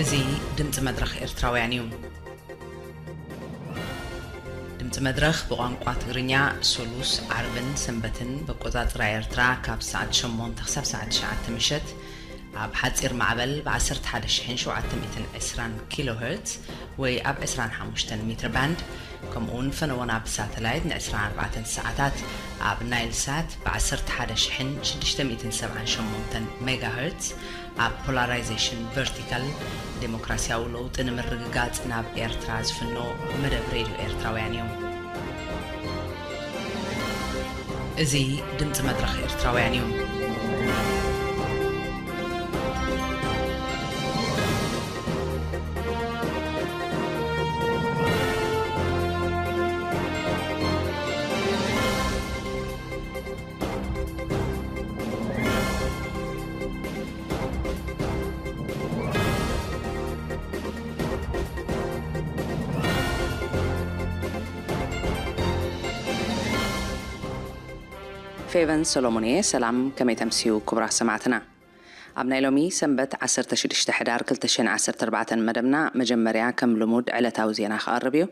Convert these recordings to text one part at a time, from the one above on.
እዚ ድምፂ መድረኽ ኤርትራውያን እዩ። ድምፂ መድረኽ ብቋንቋ ትግርኛ ሶሉስ፣ ዓርብን ሰንበትን ብኣቆፃፅራ ኤርትራ ካብ ሰዓት ሸሞንተ ክሳብ ሰዓት ትሽዓተ ምሸት ኣብ ሓፂር ማዕበል ብ ዓሰርተ ሓደ ሺሕን ሸውዓተ ሚእትን ዕስራን ኪሎ ሄርትዝ ወይ ኣብ ዕስራን ሓሙሽተን ሜትር ባንድ፣ ከምኡ እውን ፈነወና ብሳተላይት ን ዕስራን ኣርባዕተን ሰዓታት ኣብ ናይል ሳት ብ ዓሰርተ ሓደ ሺሕን ሽዱሽተ ሚእትን ሰብዓን ሸሞንተን ሜጋ ሄርትዝ ኣብ ፖላራይዜሽን ቨርቲካል ዴሞክራሲያዊ ለውጢ ንምርግጋጽ ናብ ኤርትራ ዝፍኖ መደብ ሬድዮ ኤርትራውያን እዩ። እዚ ድምጺ መድረኽ ኤርትራውያን እዩ። ፌቨን ሰሎሞን እየ። ሰላም፣ ከመይ ተምስዩ ክቡራት ሰማዕትና? ኣብ ናይ ሎሚ ሰንበት ዓሰርተ ሽዱሽተ ሕዳር ክልተ ሽሕን ዓሰርተ ኣርባዕተን መደብና መጀመርያ ከም ልሙድ ዕለታዊ ዜና ክቐርብ እዩ።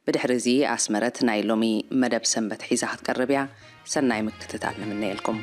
ብድሕሪ እዚ ኣስመረት ናይ ሎሚ መደብ ሰንበት ሒዛ ክትቀርብ እያ። ሰናይ ምክትታል ንምነየልኩም።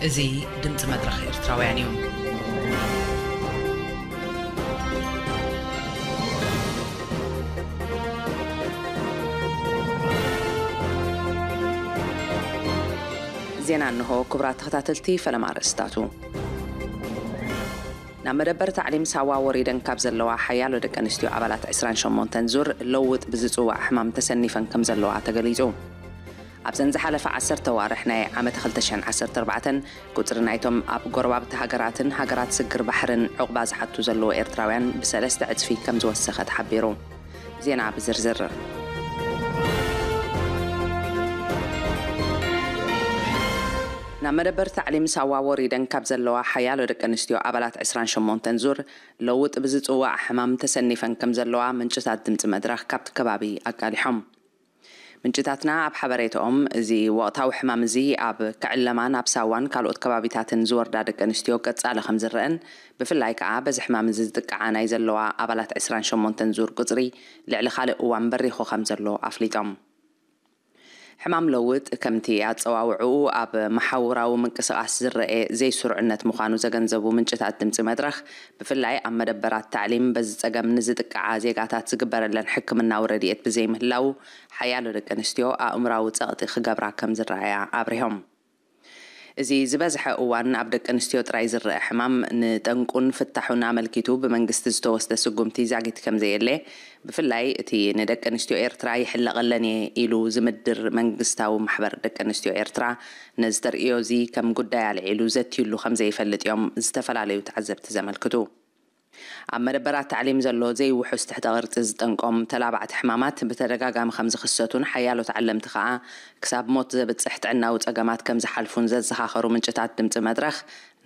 እዚ ድምፂ መድረኽ ኤርትራውያን እዩ። ዜና እንሆ። ክቡራት ተኸታተልቲ፣ ፈለማ ኣርእስታቱ። ናብ መደበር ታዕሊም ሳዋ ወሪደን ካብ ዘለዋ ሓያሎ ደቂ ኣንስትዮ ኣባላት ዕስራን ሸሞንተን ዙር ለውጥ ብዝጽዋዕ ሕማም ተሰኒፈን ከም ዘለዋ ተገሊጹ። ኣብዘን ዝሓለፈ ዓሰርተ ዋርሕ ናይ ዓመት ክልተ ሽሕን ዓሰርተ ኣርባዕተን ቁጽሪ ናይቶም ኣብ ጎረባብቲ ሃገራትን ሃገራት ስግር ባሕርን ዕቑባ ዝሓቱ ዘለዉ ኤርትራውያን ብሰለስተ ዕጽፊ ከም ዝወሰኸ ተሓቢሩ። ዜና ብዝርዝር። ናብ መደበር ታዕሊም ሳዋ ወሪደን ካብ ዘለዋ ሓያሎ ደቂ ኣንስትዮ ኣባላት ዕስራን ሸሞንተን ዙር ለውጥ ብዝጽዋዕ ሕማም ተሰኒፈን ከም ዘለዋ ምንጭታት ድምጺ መድረኽ ካብቲ ከባቢ ኣቃሊሖም። ምንጭታትና ኣብ ሓበሬታኦም፣ እዚ ወቕታዊ ሕማም እዚ ኣብ ክዕለማ ናብ ሳዋን ካልኦት ከባቢታትን ዝወርዳ ደቂ ኣንስትዮ ቀጻሊ ከም ዝረአን፣ ብፍላይ ከኣ በዚ ሕማም እዚ ዝጥቅዓ ናይ ዘለዋ ኣባላት ዕስራን ሸሞንተን ዙር ቁጽሪ ልዕሊ ካልእ እዋን በሪኹ ከም ዘሎ ኣፍሊጦም። ሕማም ለውጥ ከምቲ ኣጸዋውዕኡ ኣብ መሓውራዊ ምንቅስቓስ ዝረአ ዘይስሩዕነት ምዃኑ ዘገንዘቡ ምንጭታት ድምጺ መድረኽ፣ ብፍላይ ኣብ መደበራት ታዕሊም በዚ ጸገም ንዝጥቅዓ ዜጋታት ዝግበረለን ሕክምናዊ ረድኤት ብዘይምህላዉ፣ ሓያሎ ደቂ ኣንስትዮ ኣእምራዊ ጸቕጢ ክገብራ ከም ዝረኣያ ኣብሪሆም። እዚ ዝበዝሐ እዋን ኣብ ደቂ ኣንስትዮ ጥራይ ዝረአ ሕማም ንጠንቁን ፍታሑን ኣመልኪቱ ብመንግስቲ ዝተወስደ ስጉምቲ ዛጊት ከም ዘየለ፣ ብፍላይ እቲ ንደቂ ኣንስትዮ ኤርትራ ይሕለቐለን እየ ኢሉ ዝምድር መንግስታዊ ማሕበር ደቂ ኣንስትዮ ኤርትራ ነዚ ተርእዮ እዚ ከም ጉዳይ ኣልዒሉ ዘትዩሉ ከም ዘይፈልጥ እዮም ዝተፈላለዩ ተዓዘብቲ ዘመልክቱ። ኣብ መደበራት ታዕሊም ዘሎ ዘይውሑስ ትሕተ ቅርጺ ዝጠንቆም ተላባዕቲ ሕማማት ብተደጋጋሚ ከም ዝኽሰቱን ሓያሎ ተዓለምቲ ከኣ ክሳብ ሞት ዘብጽሕ ጥዕናዊ ጸገማት ከም ዝሓልፉን ዘዘኻኸሩ ምንጭታት ድምጺ መድረኽ፣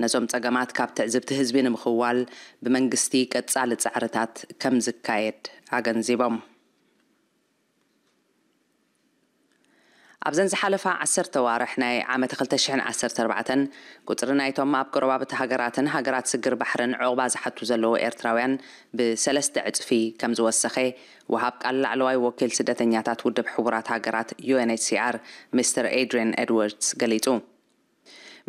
ነዞም ጸገማት ካብ ትዕዝብቲ ህዝቢ ንምኽዋል ብመንግስቲ ቀጻሊ ጻዕርታት ከም ዝካየድ ኣገንዚቦም። ኣብዘን ዝሓለፋ ዓሰርተ ዋርሕ ናይ ዓመት ክልተ ሽሕን ዓሰርተ ኣርባዕተን ቁጽሪ ናይቶም ኣብ ጎረባብቲ ሃገራትን ሃገራት ስግር ባሕርን ዕቑባ ዝሓቱ ዘለዉ ኤርትራውያን ብሰለስተ ዕጽፊ ከም ዝወሰኸ ወሃብ ቃል ላዕለዋይ ወኪል ስደተኛታት ውድብ ሕቡራት ሃገራት፣ ዩ ኤን ኤች ሲ ኣር፣ ሚስተር ኤድሪያን ኤድዋርድስ ገሊጹ።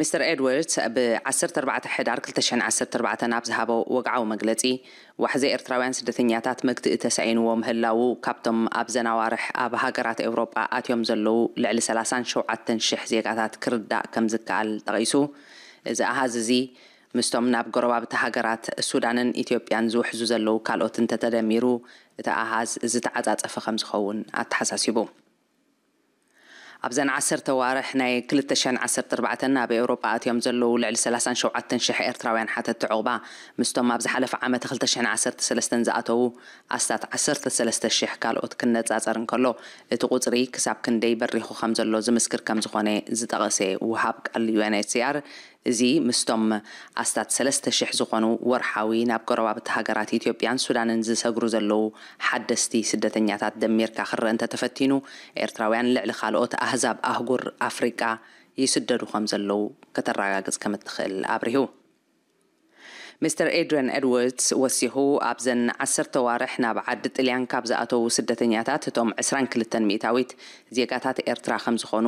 ሚስተር ኤድዋርድስ ብ ዓሰርተ ኣርባዕተ ሕዳር ክልተ ሽሕን ዓሰርተ ኣርባዕተን ኣብ ዝሃቦ ወግዓዊ መግለጺ፣ ዋሕዚ ኤርትራውያን ስደተኛታት መግትኢ ተሳኢንዎ ምህላዉ፣ ካብቶም ኣብዘን ኣዋርሕ ኣብ ሃገራት ኤውሮጳ ኣትዮም ዘለዉ ልዕሊ ሰላሳን ሸውዓተን ሽሕ ዜጋታት ክርዳእ ከም ዝከኣል ጠቒሱ፣ እዚ ኣሃዝ እዚ ምስቶም ናብ ጎረባብቲ ሃገራት ሱዳንን ኢትዮጵያን ዝውሕዙ ዘለዉ ካልኦት እንተተደሚሩ፣ እቲ ኣሃዝ ዝተዓጻጸፈ ከም ዝኸውን ኣተሓሳሲቡ። ኣብዘን ዓሰርተ ዋርሕ ናይ ክልተ ሽሕን ዓሰርተ ኣርባዕተን ኣብ ኤውሮጳ ኣትዮም ዘለዉ ልዕሊ ሰላሳን ሸውዓተን ሽሕ ኤርትራውያን ሓተቲ ዑቕባ፣ ምስቶም ኣብ ዝሓለፈ ዓመት ክልተ ሽሕን ዓሰርተ ሰለስተን ዝኣተዉ ኣስታት ዓሰርተ ሰለስተ ሽሕ ካልኦት ክነጻጸር እንከሎ፣ እቲ ቁጽሪ ክሳብ ክንደይ በሪኹ ከም ዘሎ ዝምስክር ከም ዝኾነ ዝጠቐሰ ወሃብ ቃል ዩ ኤን ኤች ሲ ኣር፣ እዚ ምስቶም ኣስታት ሰለስተ ሽሕ ዝኾኑ ወርሓዊ ናብ ጎረባብቲ ሃገራት ኢትዮጵያን ሱዳንን ዝሰግሩ ዘለዉ ሓደስቲ ስደተኛታት ደሚርካ ክረአ እንተተፈቲኑ፣ ኤርትራውያን ልዕሊ ካልኦት ኣህዛብ ኣህጉር ኣፍሪቃ ይስደዱ ከም ዘለዉ ከተረጋግጽ ከም እትኽእል ኣብሪሁ። ሚስተር ኤድሪያን ኤድዋርድስ ወሲኹ፣ ኣብዘን ዓሰርተ ዋርሕ ናብ ዓዲ ጥልያን ካብ ዝኣተዉ ስደተኛታት እቶም ዕስራን ክልተን ሚእታዊት ዜጋታት ኤርትራ ከም ዝኾኑ፣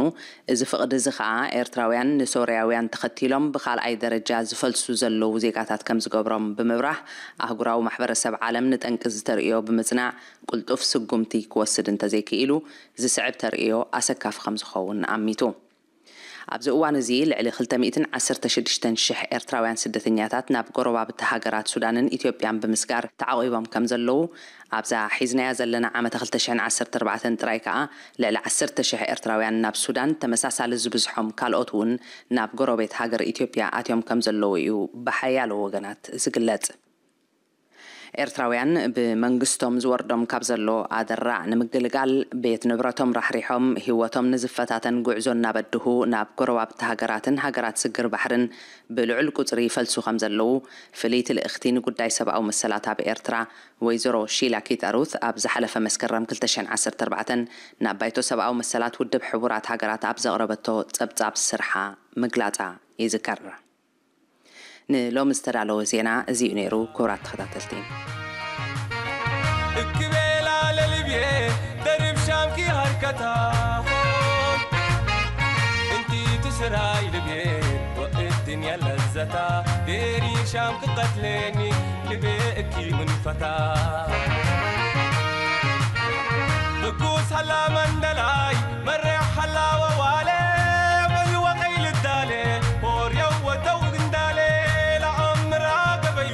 እዚ ፍቕዲ እዚ ኸኣ ኤርትራውያን ንሶርያውያን ተኸቲሎም ብኻልኣይ ደረጃ ዝፈልሱ ዘለዉ ዜጋታት ከም ዝገብሮም ብምብራህ፣ ኣህጉራዊ ማሕበረሰብ ዓለም ንጠንቂ እዚ ተርእዮ ብምጽናዕ ቅልጡፍ ስጉምቲ ክወስድ እንተዘይክኢሉ፣ ዝስዕብ ተርእዮ ኣሰካፊ ከም ዝኸውን ኣሚቱ። ኣብዚ እዋን እዚ ልዕሊ ክልተ ሚእትን ዓሰርተ ሽዱሽተን ሽሕ ኤርትራውያን ስደተኛታት ናብ ጎረባብቲ ሃገራት ሱዳንን ኢትዮጵያን ብምስጋር ተዓቒቦም ከም ዘለዉ፣ ኣብዛ ሒዝናያ ዘለና ዓመተ ክልተ ሽሕን ዓሰርተ ኣርባዕተን ጥራይ ከኣ ልዕሊ ዓሰርተ ሽሕ ኤርትራውያን ናብ ሱዳን፣ ተመሳሳሊ ዝብዝሖም ካልኦት እውን ናብ ጎረቤት ሃገር ኢትዮጵያ ኣትዮም ከም ዘለዉ እዩ ብሓያሎ ወገናት ዝግለጽ። ኤርትራውያን ብመንግስቶም ዝወርዶም ካብ ዘሎ ኣደራዕ ንምግልጋል ቤት ንብረቶም ራሕሪሖም ህይወቶም ንዝፈታተን ጉዕዞ እናበድሁ ናብ ጎረባብቲ ሃገራትን ሃገራት ስግር ባሕርን ብልዑል ቁጽሪ ይፈልሱ ከም ዘለዉ ፍልይቲ ልእኽቲ ንጉዳይ ሰብኣዊ መሰላት ኣብ ኤርትራ ወይዘሮ ሺላ ኪታሩት ኣብ ዝሓለፈ መስከረም ክልተ ሽሕን ዓሰርተ ኣርባዕተን ናብ ባይቶ ሰብኣዊ መሰላት ውድብ ሕቡራት ሃገራት ኣብ ዘቕረበቶ ጸብጻብ ስርሓ ምግላጻ ይዝከር። ንሎሚ ዝተዳለወ ዜና እዚ እዩ ነይሩ። ክቡራት ተኸታተልቲ፣ እክቤላ ለልብየ ደርብ ሻምኪ ሃርከታ እንቲ ትስራይ ልብየ ወእድን የለዘታ ገይሪ ሻምኪ ቀትለኒ ልብየ እኪ ምንፈታ ብኩስ ሃላ መንደላይ መሬሕ ሃላ ወዋለ በልወ ቀይልዳለ ሆርየው ወተው ግንዳለ ለኣምራ ገበዩ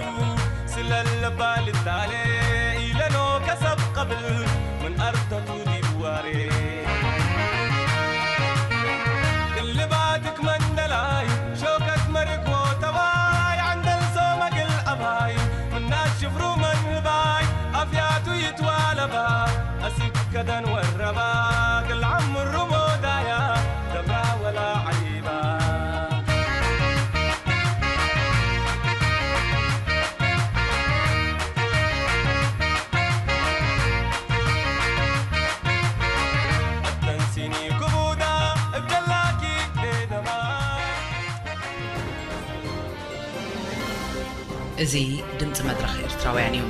እዚ ድምፂ መድረኽ ኤርትራውያን እዩ።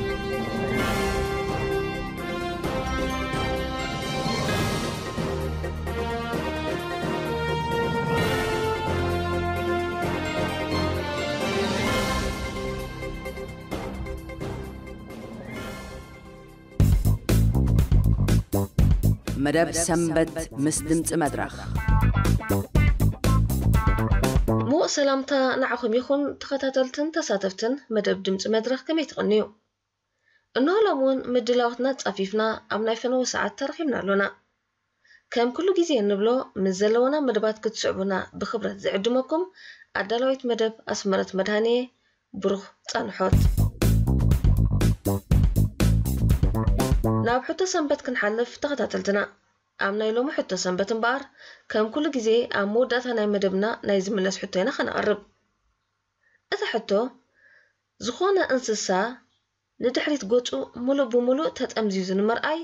መደብ ሰንበት ምስ ድምፂ መድረኽ። ሙቕ ሰላምታ ንዓኹም ይኹን፣ ተኸታተልትን ተሳተፍትን መደብ ድምፂ መድረኽ፣ ከመይ ትቕንዩ? እንሆ ሎም እውን ምድላዋትና ጻፊፍና ኣብ ናይ ፈነወ ሰዓት ተረኺብና ኣሎና። ከም ኩሉ ግዜ እንብሎ፣ ምስ ዘለውና መደባት ክትስዕቡና ብኽብረት ዝዕድመኩም ኣዳላዊት መደብ ኣስመረት መድሃኔ። ብሩኽ ጻንሖት። ናብ ሕቶ ሰንበት ክንሓልፍ፣ ተኸታተልትና፣ ኣብ ናይ ሎሚ ሕቶ ሰንበት እምበኣር፣ ከም ኩሉ ግዜ ኣብ መወዳእታ ናይ መደብና ናይ ዝምለስ ሕቶ ኢና ከነቕርብ። እቲ ሕቶ፣ ዝኾነ እንስሳ ንድሕሪት ገጹ ምሉእ ብምሉእ ተጠምዚዙ ንምርኣይ፣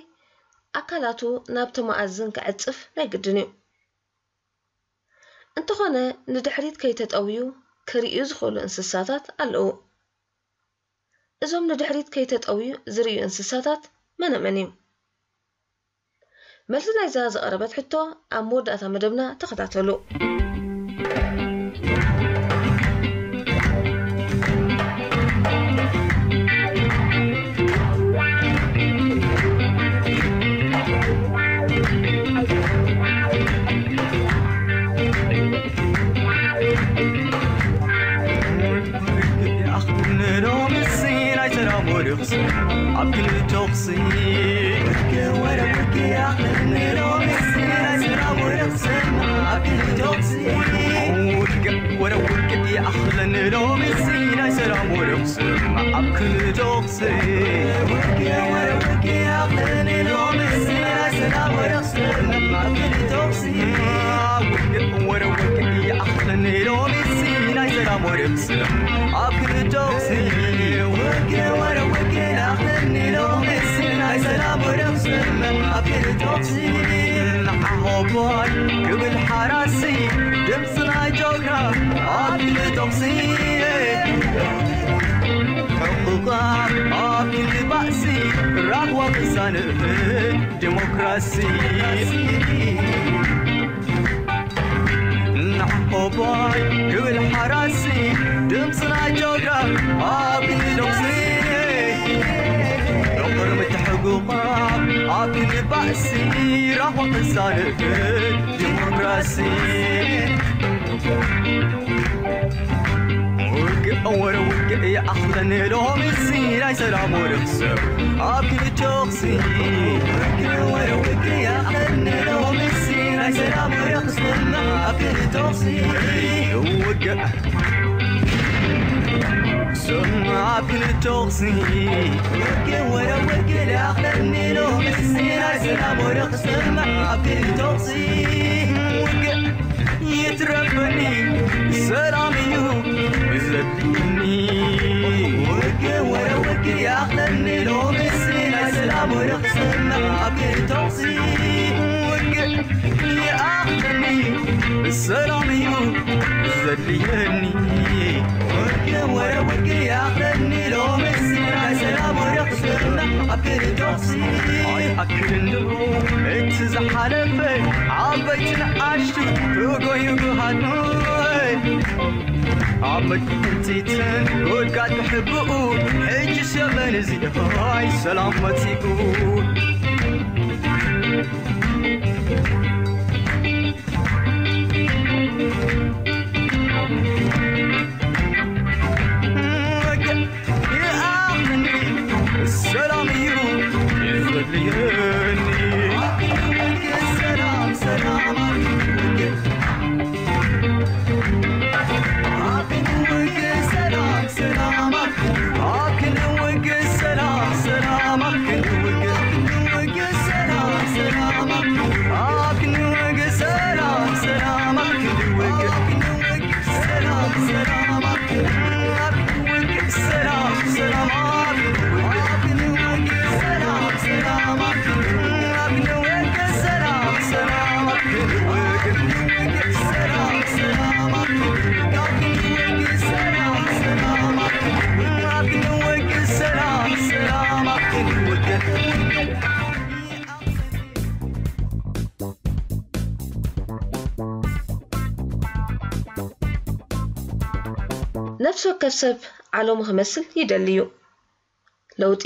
ኣካላቱ ናብቲ መኣዝን ክዕጽፍ ናይ ግድን እዩ። እንተኾነ፣ ንድሕሪት ከይተጠውዩ ክርእዩ ዝኽእሉ እንስሳታት ኣለዉ። እዞም ንድሕሪት ከይተጠውዩ ዝርእዩ እንስሳታት መነመን እዮም? መልሲ ናይዛ ዝቐረበት ሕቶ ኣብ መወዳእታ መደብና ተኸታተሉ። ሎምስ ናይ ሰላም ወርቕስ ኣብ ክልተ ተኹሲ ወረ ውግእ ይኣኽለኒ ሎምስ ናይ ሰላም ወርቕስ ኣብ ክልተ ተኹሲ ውግእ ወረ ውግእ ይኣኽለኒ ሎምስ ናይ ሰላም ወርቕስ ኣብ ክልተ ተኹሲ ውግእ ወረ ውግእ ይኣኽለኒ ሎምስ ናይ ሰላም ወርቕስ ኣብ ክልተ ተኹሲ ውግእ ወረ ውግእ ይኣኽለኒ ሎምስ ናይ ሰላም ወርቕስ ኣብ ክልተ ተኹሲ ውግእ ወረ ውግእ ይኣኽለኒ ሎምስ ናይ ሰላም ወርቕስ ኣብ ክልተ ተኹሲ ንዓሆቦይ ክብል ሓራሲ ድምፂ ናይ ጆግራ ኣብ ክልተ ተኹሲ ሕቁቓ ኣብ ክንዲ ባእሲ ራህዋ ቅሳነ ዲሞክራሲ ንዓሆቦይ ክብል ሓራሲ ድምፂ ናይ ጆግራ ኣብ ክንዲ ዶክሲ ዶክተር ምትሕጉቓ ኣብ ክንዲ ባእሲ ራህዋ ቅሳነ ዲሞክራሲ ውግእ ወረ ውግእ ይኣኽለኒ ሎምስ ናይ ሰላም ወርቕስ ኣብ ክልተ ተኹሲ ውግእ ወረ ውግእ ይኣኽለኒ ሎምስ ናይ ሰላም ወርቕስ ኣብ ክልተ ተኹሲ ውግእ ስም ኣብ ክልተ ተኹሲ ውግእ ወረ ውግእ ይኣኽለኒ ሎምስ ናይ ሰላም ወርቕስ ኣብ ክልተ ተኹሲ ውግእ ይትረፈኒ ሰላም እዩ ዘድልየኒ ውግእ ወረ ውግእ ይኣኽለኒ ሎምስ ናይ ሰላም ወርቕስ ኣብ ክልተ ተኹሲ ውግእ ይኣኽለኒ ሰላም እዩ ዘድልየኒ ውግእ ወረ ውግእ ይኣኽለኒ ሎምስ ናይ ሰላም ወርቕስ ኣብ ክልተ ተኹሲ ኣይኣክልን ዶ እቲ ዝሓለፈ ዓበይቲ ንኣሽቱ ትጎዩ ግሃኖይ ኣብ መድሕንፂትን ጎድጋድ ብሕብኡ ሕጂ ሰበን እዚ ይ ሰላም መፂኡ ሰላም እዩ ዘድልየኒ ሰላም ሰላም ነፍሲ ወከፍ ሰብ ዓለሙ ክመስል ይደሊ እዩ። ለውጢ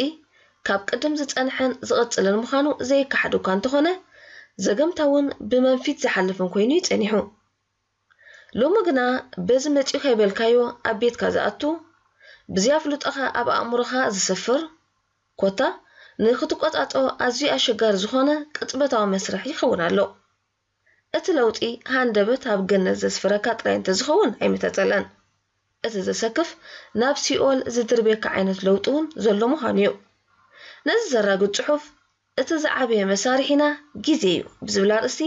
ካብ ቅድም ዝጸንሐን ዝቕጽልን ምዃኑ ዘይከሓድ እኳ እንተኾነ፣ ዘገምታ እውን ብመንፊት ዝሓልፍን ኮይኑ እዩ ጸኒሑ። ሎሚ ግና በዚ መጺኡ ከይበልካዮ ኣብ ቤትካ ዝኣቱ፣ ብዘይ ኣፍልጦኻ ኣብ ኣእምሮኻ ዝሰፍር፣ ኮታ ንክትቆጻጸሮ ኣዝዩ ኣሸጋሪ ዝኾነ ቅጽበታዊ መስርሕ ይኸውን ኣሎ። እቲ ለውጢ ሃንደበት ኣብ ገነት ዘስፍረካ ጥራይ እንተዝኸውን ኣይምተጸልአን። እቲ ዘሰክፍ ናብ ሲኦል ዝድርብየካ ዓይነት ለውጢ እውን ዘሎ ምዃኑ እዩ። ነዚ ዘራግጽ ጽሑፍ እቲ ዝዓበየ መሳርሒና ግዜ እዩ ብዝብል ኣርእስቲ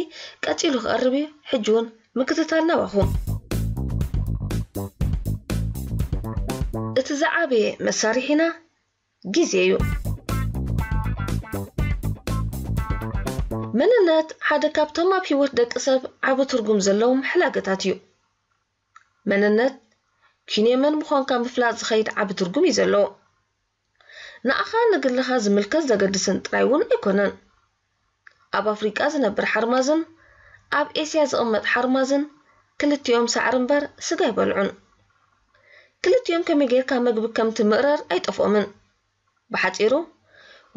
ቀጺሉ ክቐርብ እዩ። ሕጂ እውን ምክትታል ናባኹም። እቲ ዝዓበየ መሳርሒና ግዜ እዩ። መንነት ሓደ ካብቶም ኣብ ህይወት ደቂ ሰብ ዓቢ ትርጉም ዘለዎም ሕላገታት እዩ። መንነት ኪንዮ መን ምዃንካ ምፍላጥ ዝኸይድ ዓቢ ትርጉም እዩ ዘለዎ። ንኣኻ ንግልኻ ዝምልከት ዘገድስን ጥራይ እውን ኣይኮነን። ኣብ ኣፍሪቃ ዝነብር ሓርማዝን ኣብ ኤስያ ዝቕመጥ ሓርማዝን ክልቲኦም ሳዕሪ እምበር ስጋ ኣይበልዑን። ክልቲኦም ከመይ ጌርካ መግቢ ከም ትምእረር ኣይጠፍኦምን። ብሓጺሩ፣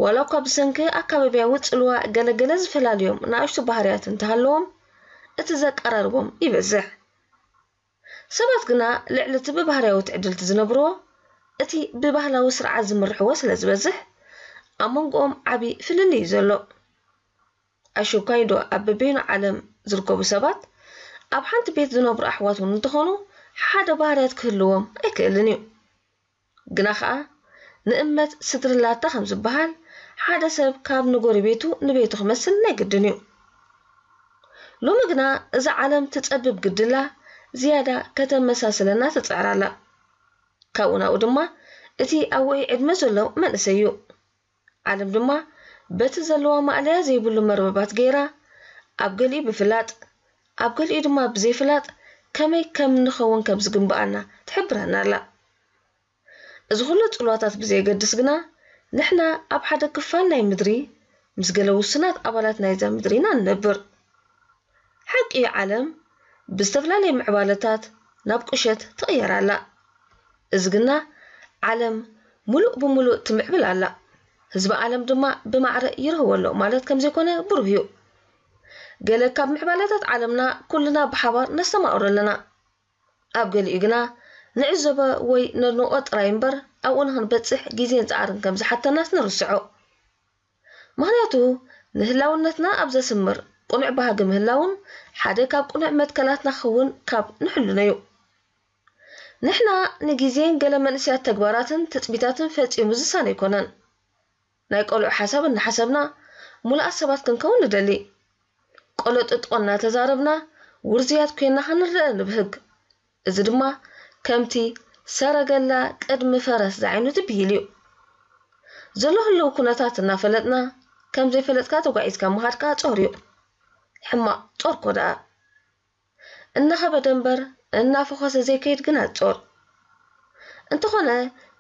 ዋላ እኳ ብሰንኪ ኣካባብያዊ ጽልዋ ገለገለ ዝፈላልዮም ንኣሽቱ ባህርያት እንተሃለዎም፣ እቲ ዘቀራርቦም ይበዝሕ። ሰባት ግና ልዕሊ እቲ ብባህርያዊ ትዕድልቲ ዝነብርዎ፣ እቲ ብባህላዊ ስርዓት ዝምርሕዎ ስለ ዝበዝሕ፣ ኣብ መንጎኦም ዓቢ ፍልልይ እዩ ዘሎ። ኣሽንኳይዶ ኣብ በበይኑ ዓለም ዝርከቡ ሰባት፣ ኣብ ሓንቲ ቤት ዝነብሩ ኣሕዋት እውን እንተኾኑ፣ ሓደ ባህርያት ክህልዎም ኣይክእልን እዩ። ግና ኸኣ ንእመት ስድሪ ላታ ከም ዝበሃል፣ ሓደ ሰብ ካብ ንጎረቤቱ ንቤቱ ክመስል ናይ ግድን እዩ። ሎሚ ግና እዛ ዓለም ትጸብብ ግድላ ዝያዳ ከተመሳስለና ትጽዕር ኣላ። ካብኡ ናብኡ ድማ እቲ ኣብ ውዑይ ዕድመ ዘሎ መንእሰይ እዩ። ዓለም ድማ በቲ ዘለዋ ማእለያ ዘይብሉ መርበባት ገይራ፣ ኣብ ገሊኡ ብፍላጥ፣ ኣብ ገሊኡ ድማ ብዘይፍላጥ ከመይ ከም ንኸውን ከም ዝግብኣና ትሕብረና ኣላ። እዚ ኩሉ ጽልዋታት ብዘየገድስ ግና፣ ንሕና ኣብ ሓደ ክፋል ናይ ምድሪ፣ ምስ ገለ ውሱናት ኣባላት ናይዛ ምድሪ ኢና ንነብር። ሓቂ እዩ፣ ዓለም ብዝተፈላለየ ምዕባለታት ናብ ቁሸት ትቕየር ኣላ። እዚ ግና፣ ዓለም ምሉእ ብምሉእ ትምዕብል ኣላ። ህዝቢ ዓለም ድማ ብማዕረ ይርህዎ ኣሎ ማለት ከም ዘይኮነ ብሩህ እዩ። ገለ ካብ ምዕባለታት ዓለምና ኩልና ብሓባር ነስተማቕሮ ኣለና። ኣብ ገሊኡ ግና ንዕዘቦ ወይ ነድንቖ ጥራይ እምበር፣ ኣብኡ ንኽንበጽሕ ግዜን ጻዕርን ከም ዝሓተናስ ንርስዖ። ምኽንያቱ፣ ንህላውነትና ኣብ ዘስምር ቅኑዕ ባህጊ ምህላውን ሓደ ካብ ቅኑዕ መትከላትና ክኸውን ካብ ንሕልኖ እዩ። ንሕና ንግዜን ገለ መንእሰያት ተግባራትን ትጽቢታትን ፈጺሙ ዝሳነ ኣይኮነን። ናይ ቆልዑ ሓሳብ እናሓሰብና፣ ምሉኣት ሰባት ክንከውን ንደሊ። ቆሎ ጥጥቆ እናተዛረብና፣ ውርዙያት ኮይንና ክንረአ ንብህግ። እዚ ድማ ከምቲ ሰረገላ ቅድሚ ፈረስ ዝዓይነቱ ብሂል እዩ። ዘሎ ህልው ኩነታት እናፈለጥና፣ ከም ዘይፈለጥካ ተጓዒዝካ ምኻድካ ጾር እዩ። ሕማቕ ጾር እኮ ደኣ። እናኸበደ እምበር እናፈኾሰ ዘይከይድ ግና ጾር። እንተኾነ፣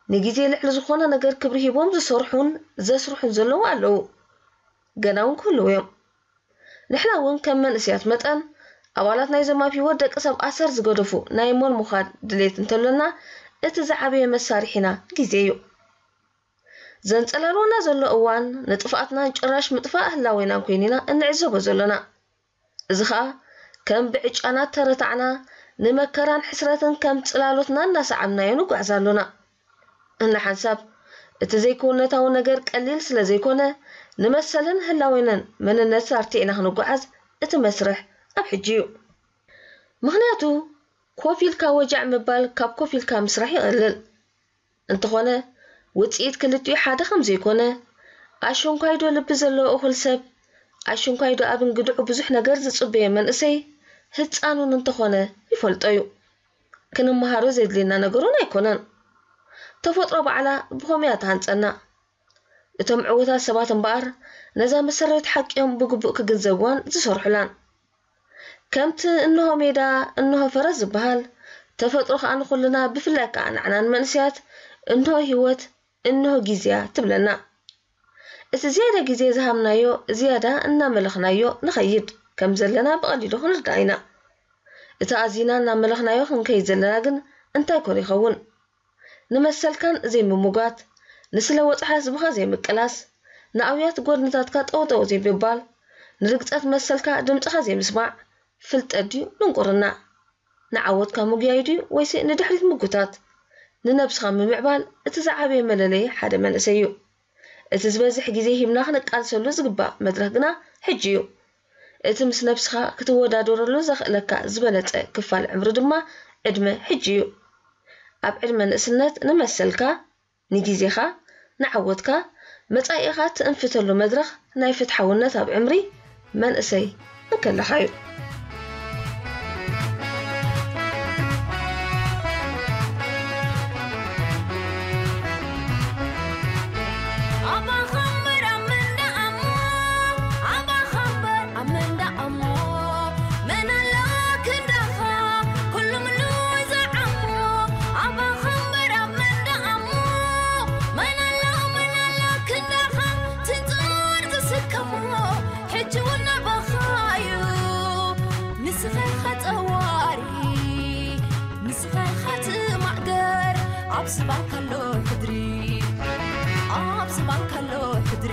ንግዜ ልዕሊ ዝኾነ ነገር ክብሪ ሂቦም ዝሰርሑን ዘስርሑን ዘለዉ ኣለዉ። ገና እውን ክህልዉ እዮም። ንሕና እውን ከም መንእሰያት መጠን፣ ኣባላት ናይዞም ኣብ ህይወት ደቂ ሰብ ኣሰር ዝገደፉ ናይ እሞን ምዃን ድሌት እንተሎና፣ እቲ ዝዓበየ መሳርሒና ግዜ እዩ። ዘንጸላልወና ዘሎ እዋን ንጥፍኣትናን ጭራሽ ምጥፋእ ህላዌናን ኮይኑ ኢና እንዕዘቦ ዘሎና። እዚ ኸኣ ከም ብዕጫና ተረታዕና ንመከራን ሕስረትን ከም ጽላሎትና እናሰዓብናዮ ንጓዓዝ ኣሎና። እንሓንሳብ እቲ ዘይክውነታዊ ነገር ቀሊል ስለ ዘይኮነ፣ ንመሰልን ህላዌናን መንነትን ኣርቲዕና ክንጓዓዝ እቲ መስርሕ ኣብ ሕጂ እዩ። ምኽንያቱ፣ ኮፍ ኢልካ ወጃዕ ምባል ካብ ኮፍ ኢልካ ምስራሕ ይቐልል። እንተኾነ፣ ውጽኢት ክልቲኡ ሓደ ከም ዘይኮነ፣ ኣሽንኳይዶ ልቢ ዘለዎ እኹል ሰብ፣ ኣሽንኳይዶ ኣብ እንግድዑ ብዙሕ ነገር ዝጽበዮ መንእሰይ፣ ህጻን እውን እንተኾነ ይፈልጦ እዩ። ክንመሃሮ ዘድልየና ነገር እውን ኣይኮነን። ተፈጥሮ ባዕላ ብኸምኡ እያ ትሃንጸና። እቶም ዕዉታት ሰባት እምበኣር፣ ነዛ መሰረታዊት ሓቂ እዮም ብግቡእ ክግንዘብዋን ዝሰርሑላን። ከምቲ እንሆ ሜዳ፣ እንሆ ፈረስ ዝበሃል፣ ተፈጥሮ ከኣ ንኹልና፣ ብፍላይ ከኣ ንዓና ንመንእሰያት፣ እንሆ ህይወት፣ እንሆ ግዜያ ትብለና። እቲ ዝያዳ ግዜ ዝሃብናዮ፣ ዝያዳ እናመለኽናዮ ንኸይድ ከም ዘለና ብቐሊሉ ክንርዳእ ኢና። እቲ ኣዚና እናመለኽናዮ ክንከይድ ዘለና ግን እንታይ ኮን ይኸውን? ንመሰልካን ዘይምሙጋት፣ ንስለ ወጽዓ ህዝብኻ ዘይምቅላስ፣ ንኣውያት ጎድንታትካ ጠውጠው ዘይምባል፣ ንርግጸት መሰልካ ድምጽኻ ዘይምስማዕ፣ ፍልጠት ድዩ ድንቁርና? ንዓወትካ ምጉያይ ድዩ ወይስ ንድሕሪት ምጉታት? ንነብስኻ ምምዕባል እቲ ዝዓበየ መለለዪ ሓደ መንእሰይ እዩ። እቲ ዝበዝሕ ግዜ ሂብና ክንቃልሰሉ ዝግባእ መድረኽ ግና ሕጂ እዩ። እቲ ምስ ነብስኻ ክትወዳደረሉ ዘኽእለካ ዝበለጸ ክፋል ዕምሪ ድማ ዕድመ ሕጂ እዩ። ኣብ ዕድመ ንእስነት ንመሰልካ፣ ንግዜኻ፣ ንዓወትካ፣ መጻኢኻ ትእንፍተሉ መድረኽ ናይ ፍትሓውነት ኣብ ዕምሪ መንእሰይ እንከለኻ እዩ። ኣባኻ እምበር ኣብ መንደቕ ኣሞ፣ ኣባኻ እምበር ኣብ መንደቕ ኣሞ፣ መን ኣሎ ክንዳኻ፣ ኩሉ ምሉእ ዝዓሞ፣ ኣባኻ እምበር ኣብ መንደቕ ኣሞ፣ መን ኣሎ፣ መን ኣሎ ክንዳኻ፣ ትንጽር ዝስከሞ፣ ሕጂ እውን ናባኻ እዩ፣ ንስኻ ኢኻ ጠዋሪ። ንስኻ ኢኻ ትማእገር ኣብ ዝባን ከሎ ሕድሪ፣ ኣብ ዝባን ከሎ ሕድሪ።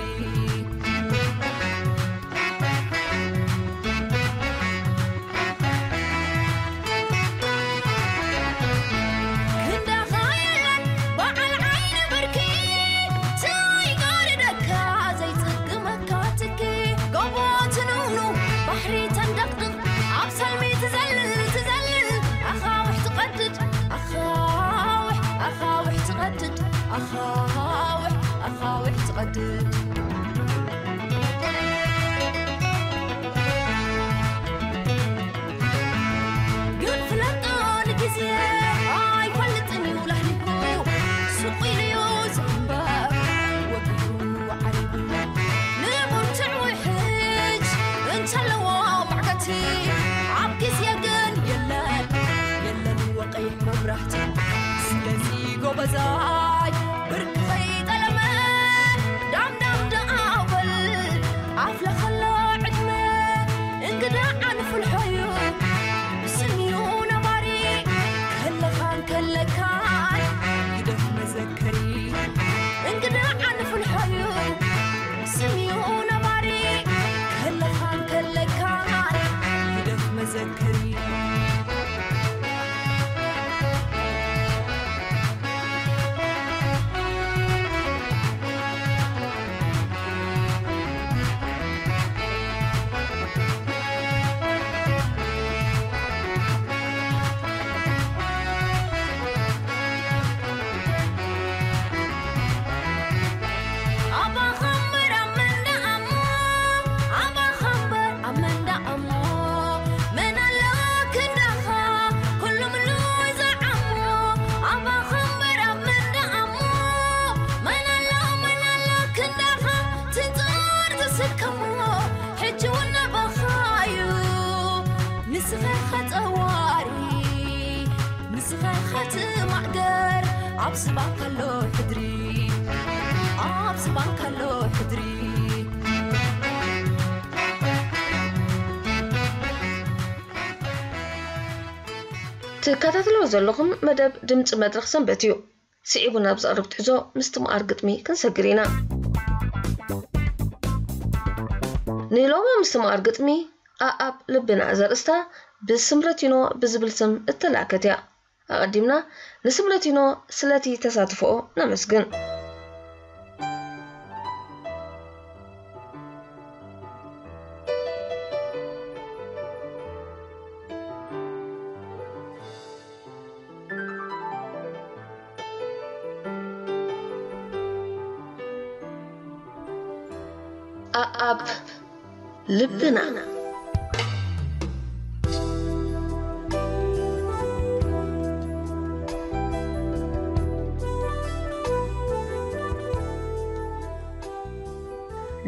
ክንዳኻ የለን በዓል ዓይኒ ብርኪ፣ እንታይ ጋርደካ ዘይጽግመካ ትኪ፣ ጎቦ ትንውኑ ባሕሪ ተንደቕድቕ፣ ኣብ ሰልሚ ትዘልል ትዘልል፣ ኣኻውሕ ትቐድድ ኣኻውሕ ኣኻውሕ ትቐድድ ኣኻውሕ ኣኻውሕ ትቐድድ። ግን ፍለጦ ንግዜ ኣይፈልጥን እዩ ላህሊኩ፣ ስቕ ኢሉ እዩ ዝንበር ወትሩ ዓሪቡ። ንብርቱዕ ውሕጅ እንተለዎ ማዕገቲ፣ ኣብ ግዜ ግን የለን የለን ወቐይሕ መብራህቲ። ስለዚ ጎበዛይ ብርኪ ከይጠለመ፣ ዳም ዳም ደኣ በል ኣፍለ ከሎ ዕድመ፣ እንግዳ ዓንፍልሖ እዩ ስም እዩ ነባሪ። ከለኻን ከለካን ግደፍ መዘከሪ፣ እንግዳ ዓንፍልሖ እዩ ስም እዩ ነባሪ። ከለኻን ከለካን ግደፍ መዘከሪ። ኣባኻ እምበር ኣብ መንደቕ ኣሞ፣ ኣባኻ እምበር ኣብ መንደቕ ኣሞ፣ መን ኣሎ ክንዳኻ፣ ኩሉ ምሉእ ዝዓሞ፣ ኣባኻ እምበር ኣብ መንደቕ ኣሞ፣ መን ኣሎ፣ መን ኣሎ ክንዳኻ፣ ትንጽር ዝስከሞ፣ ሕጂ እውን ናባኻ እዩ፣ ንስኻ ኢኻ ጠዋሪ። ንስኻ ኢኻ ትማእገር ኣብ ዝባን ከሎ ሕድሪ፣ ኣብ ዝባን ከሎ ሕድሪ። ትከታተልዎ ዘለኹም መደብ ድምፂ መድረኽ ሰንበት እዩ። ስዒቡ ናብ ዝቐርብ ትሕዞ ምስቲ መቓር ግጥሚ ክንሰግር ኢና። ንሎሚ ምስቲ መቓር ግጥሚ ኣኣብ ልብና ዘርእስታ ብስምረቲኖ ብዝብል ስም እተላእከት እያ። ኣቐዲምና ንስምረቲኖ ስለቲ ተሳትፎኦ ነመስግን። ኣኣብ ልብና።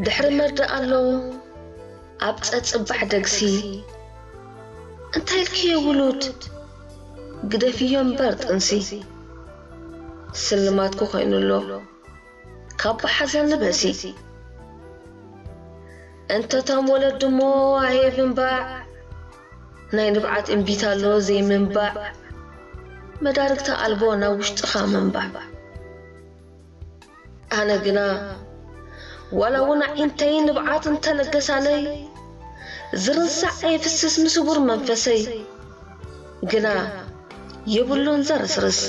ድሕሪ መርድእ ኣሎ ኣብ ጸጽባሕ ደግሲ። እንታይ ኢልክዮ ውሉድ፣ ግደፍዮ እምበር ጥንሲ። ስልማትኩ ኮይኑ ኣሎ ካብ ብሓዘን ልበሲ። እንተ ታም ወለዲ እሞ ኣየ ብምባዕ፣ ናይ ንብዓት እምቢታ ኣሎ ዘይምንባዕ። መዳርግቲ ኣልቦ ናብ ውሽጥኻ ምንባብ። ኣነ ግና ዋላ እውን ኣዒንተይ ንብዓት እንተለገሳለይ፣ ዝርንሳዕ ኣይፍስስ ንስቡር መንፈሰይ፣ ግና የብሉን ዘረስርስ።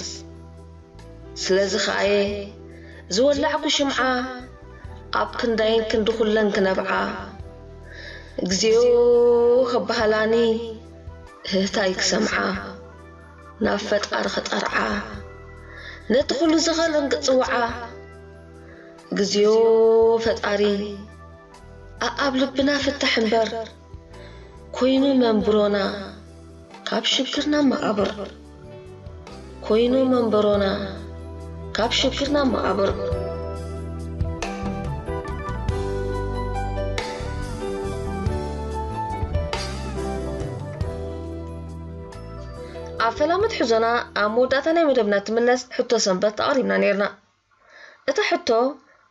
ስለዚ ኸኣየ ዝወላዕኩ ሽምዓ፣ ኣብ ክንዳይን ክንዲ ኹለን ክነብዓ፣ እግዚኣብሔር ከበሃላኒ ህህታይ ክሰምዓ፣ ናብ ፈጣሪ ክጠርዓ፣ ነቲ ኹሉ ዝኸለን ክጽውዓ። እግዚኣብሔር ፈጣሪ ኣኣብ ልብና ፍታሕ እምበር፣ ኮይኑ መንብሮና ካብ ሽግርና መቓብር። ኮይኑ መንበሮና ካብ ሽግርና መቓብር። ኣብ ፈላመት ሕዞና ኣብ መወዳእታ ናይ መደብና ትምለስ ሕቶ ሰንበት ኣቕሪብና ነይርና። እታ ሕቶ፣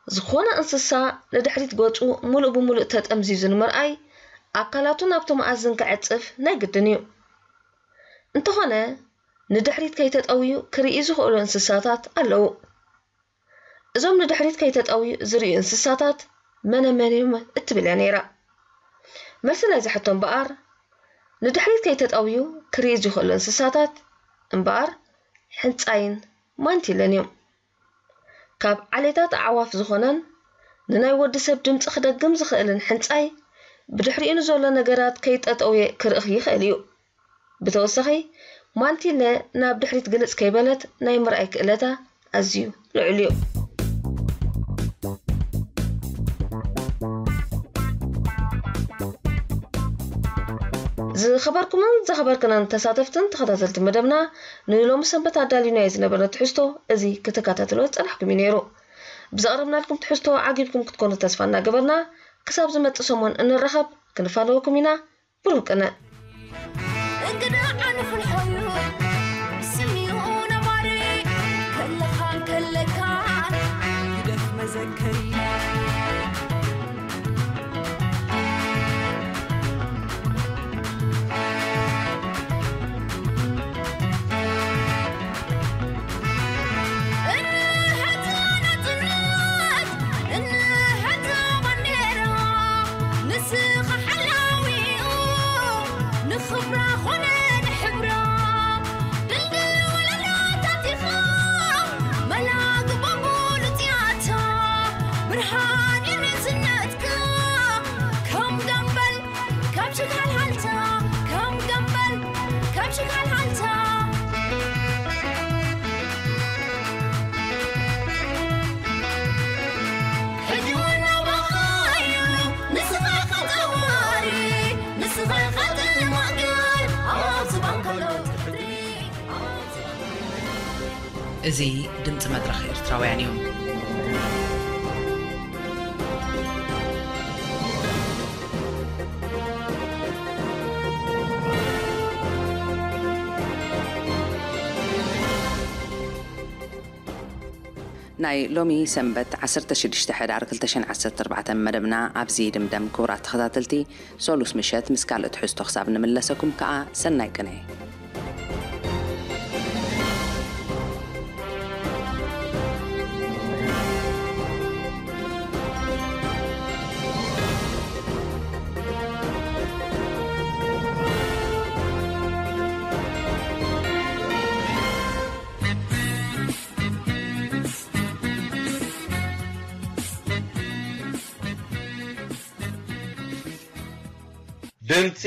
ዝኾነ እንስሳ ንድሕሪት ገጹ ሙሉእ ብሙሉእ ተጠምዚዙ ንምርኣይ ኣካላቱ ናብቲ መኣዝን ክዕጽፍ ናይ ግድን እዩ። እንተኾነ፣ ንድሕሪት ከይተጠውዩ ክርኢ ዝኽእሉ እንስሳታት ኣለዉ። እዞም ንድሕሪት ከይተጠውዩ ዝርእዩ እንስሳታት መነ መን እዮም እትብል እያ ነይራ። መልሲ ናይዚ ሕቶ እምበኣር፣ ንድሕሪት ከይተጠውዩ ክርኢ ዝኽእሉ እንስሳታት እምበኣር፣ ሕንጻይን ማንቲለን እዮም። ካብ ዓሌታት ኣዕዋፍ ዝኾነን ንናይ ወዲ ሰብ ድምጺ ክደግም ዝኽእልን ሕንጻይ፣ ብድሕሪኡ ንዘሎ ነገራት ከይጠጠውየ ክርእኽ ይኽእል እዩ። ብተወሳኺ፣ ማንቲለ ናብ ድሕሪት ግልጽ ከይበለት ናይ ምርኣይ ክእለታ ኣዝዩ ልዑል እዩ። ዝኸበርኩምን ዘኸበርክናን ተሳተፍትን ተኸታተልቲ መደብና፣ ንሎሚ ሰንበት ኣዳሊናዮ ዝነበረ ትሕዝቶ እዚ ክትከታተሎ ዝጸናሕኩም እዩ ነይሩ። ብዘቕረብናልኩም ትሕዝቶ ዓጊብኩም ክትኮኑ ተስፋ እናገበርና፣ ክሳብ ዝመጽእ ሰሙን እንራኸብ፣ ክንፋነወኩም ኢና። ብሩህ ቅነ። እንግዳ ዓንፍልሖዩ ስሚኡ ነባሪ፣ ከለኻን ከለካን ይደፍ መዘከሪ። እንሀት ናጽነት፣ እንሀት ባንዴራ፣ ንስኻ ሓላዊኡ፣ ንኽብራ ኾነ ንሕብራ። ድልድል ወለዶታት ኢኻ፣ መላግቦ ሙሉእ ጽያታ፣ ብርሃን እዩ ንእስነትካ። ከም ገምበል ካብ ሽካል ሃልታ፣ ከም ገምበል ካብ ሽካል ሃልታ። ሕጂ እውን ናባኻ እዩ፣ ንስኻ ኢኻ ጠዋሪ፣ ንስኻ ኢኻ ጥማዕ፣ ግን ኣብ ዝባን ካልኦት ፍርዲ፣ ኣብ ዝባን እዚ ድምጺ መድረኽ ኤርትራውያን እዩ። ናይ ሎሚ ሰንበት ዓሰርተ ሽዱሽተ ሕዳር ክልተ ሽሕን ዓሰርተ ኣርባዕተን መደብና ኣብዚ ይድምደም። ክቡራት ተኸታተልቲ፣ ሰሉስ ምሸት ምስ ካልእ ትሕዝቶ ክሳብ ንምለሰኩም ከኣ ሰናይ ቅነ። ድምጺ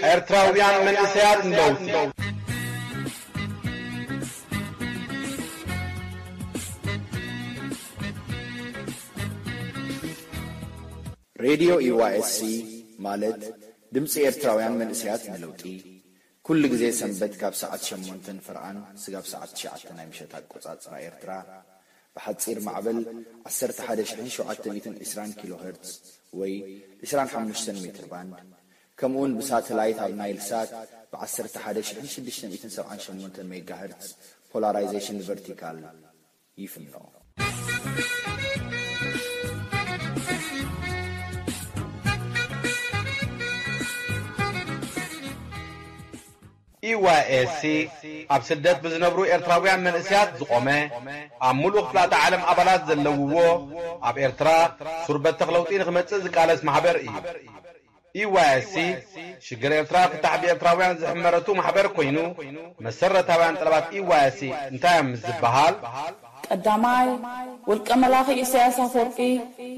ኤርትራውያን መንእሰያት ንለውጢ። ሬድዮ ዩ ዋይ ኤስ ሲ ማለት ድምጺ ኤርትራውያን መንእሰያት ንለውጢ፣ ኩሉ ግዜ ሰንበት ካብ ሰዓት ሸሞንተ ንፍርቓን ስጋብ ሰዓት ትሽዓተ ናይ ምሸት ኣቆጻጽራ ኤርትራ፣ ብሓጺር ማዕበል ዓሰርተ ሓደ ሽሕን ሸውዓተ ሚእትን ዕስራን ኪሎ ሄርትዝ ወይ ዕስራን ሓሙሽተን ሜትር ባንድ፣ ከምኡውን ብሳተላይት ኣብ ናይል ሳት ብ ዓሰርተ ሓደ ሽሕን ሽዱሽተ ሚእትን ሰብዓን ሸሞንተን ሜጋ ሄርትዝ ፖላራይዜሽን ቨርቲካል ይፍኖ። ኢዋይኤስሲ ኣብ ስደት ብዝነብሩ ኤርትራውያን መንእስያት ዝቖመ፣ ኣብ ሙሉእ ክፍላተ ዓለም ኣባላት ዘለውዎ፣ ኣብ ኤርትራ ሱር በተኽ ለውጢ ንኽመጽእ ዝቃለስ ማሕበር እዩ። ኢዋይኤስሲ ሽግር ኤርትራ ፍታሕ ብኤርትራውያን ዝሕመረቱ ማሕበር ኮይኑ፣ መሰረታውያን ጠለባት ኢዋይኤስሲ እንታይ እዮም ምስ ዝበሃል፣ ቀዳማይ፣ ውልቀ መላኺ ኢሳያስ ኣፈወርቂ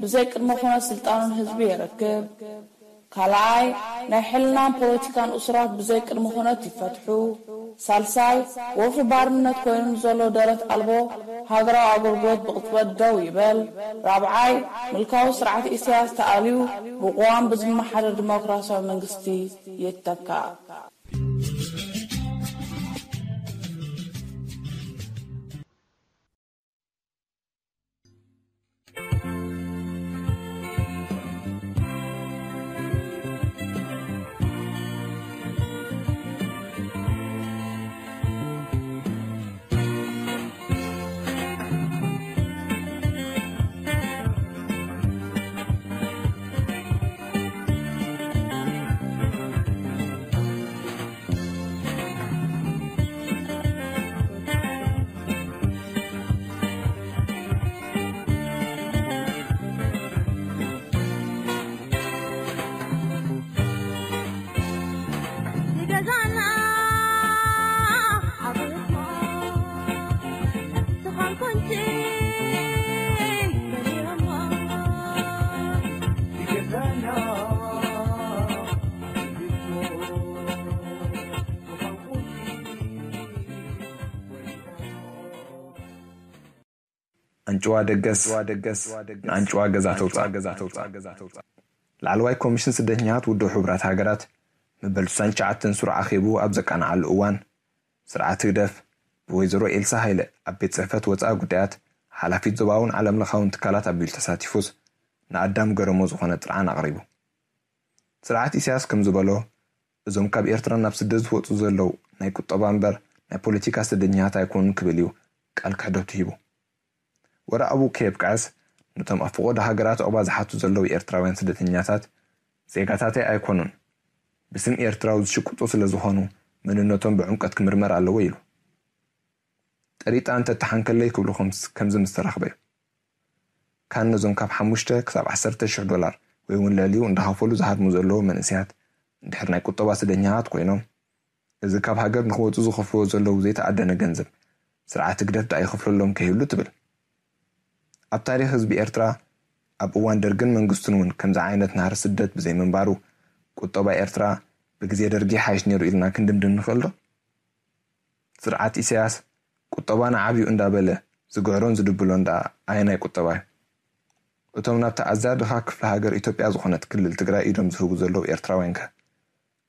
ብዘይ ቅድመ ኩነት ስልጣኑን ህዝቢ የረክብ። ካልኣይ፣ ናይ ሕልናን ፖለቲካን እሱራት ብዘይ ቅድመ ኩነት ይፈትሑ። ሳልሳይ፣ ወፍሪ ባርነት ኮይኑ ንዘሎ ደረት ኣልቦ ሃገራዊ ኣገልግሎት ብቕጽበት ደው ይበል። ራብዓይ፣ ምልካዊ ስርዓት ኢሳያስ ተኣልዩ ብቅዋም ብዝመሓደር ዲሞክራሲያዊ መንግስቲ ይተካእ። ኣንጭዋ ደገስ ንኣንጭዋ ገዛ ተውፃእ። ላዕለዋይ ኮሚሽን ስደተኛታት ውድብ ሕቡራት ሃገራት መበል ስሳን ትሽዓተን ሱር ዓኺቡ ኣብ ዘቃንዓሉ እዋን፣ ስርዓት ህግደፍ ብወይዘሮ ኤልሳ ሃይለ ኣብ ቤት ጽሕፈት ወጻኢ ጉዳያት ሓላፊት ዞባውን ዓለምለኻውን ትካላት ኣቢሉ ተሳቲፉስ ንኣዳም ገረሞ ዝኾነ ጥርዓን ኣቕሪቡ። ስርዓት ኢሳያስ ከም ዝበሎ፣ እዞም ካብ ኤርትራ ናብ ስደት ዝወጹ ዘለዉ ናይ ቁጠባ እምበር ናይ ፖለቲካ ስደተኛታት ኣይኮኑን ክብል እዩ ቃል ክሕደቱ ሂቡ። ወረ ኣብኡ ከየብቅዐስ፣ ነቶም ኣብ ፈቖዶ ሃገራት ዑቕባ ዝሓቱ ዘለዉ ኤርትራውያን ስደተኛታት፣ ዜጋታተይ ኣይኮኑን፣ ብስም ኤርትራዊ ዝሽቅጡ ስለ ዝኾኑ መንነቶም ብዕምቀት ክምርመር ኣለዎ ኢሉ። ጠሪጣ እንተተሓንከለይ ክብሉ ከምዚ ምስ ተረኽበ እዩ። ካን ነዞም ካብ ሓሙሽተ ክሳብ ዓሰርተ ሽሕ ዶላር ወይ እውን ልዕሊኡ እንዳኸፈሉ ዝሃድሙ ዘለዉ መንእሰያት እንድሕር ናይ ቁጠባ ስደኛታት ኮይኖም፣ እዚ ካብ ሃገር ንኽወፁ ዝኸፍልዎ ዘለዉ ዘይተኣደነ ገንዘብ ስርዓት ህግደፍ ደኣ ይኸፍለሎም ከይህሉ ትብል። ኣብ ታሪኽ ህዝቢ ኤርትራ ኣብ እዋን ደርግን መንግስቱን እውን ከምዚ ዓይነት ናህሪ ስደት ብዘይምንባሩ ቁጠባ ኤርትራ ብግዜ ደርጊ ይሓይሽ ነይሩ ኢልና ክንድምድም ንኽእል ዶ? ስርዓት ኢሳያስ ቁጠባና ዓብዩ እንዳበለ ዝግዕሮን ዝድብሎን ደኣ ኣየናይ ቁጠባ እዩ? እቶም ናብቲ ኣዝያ ድኻ ክፍለ ሃገር ኢትዮጵያ ዝኾነት ክልል ትግራይ ኢዶም ዝህቡ ዘለዉ ኤርትራውያንከ?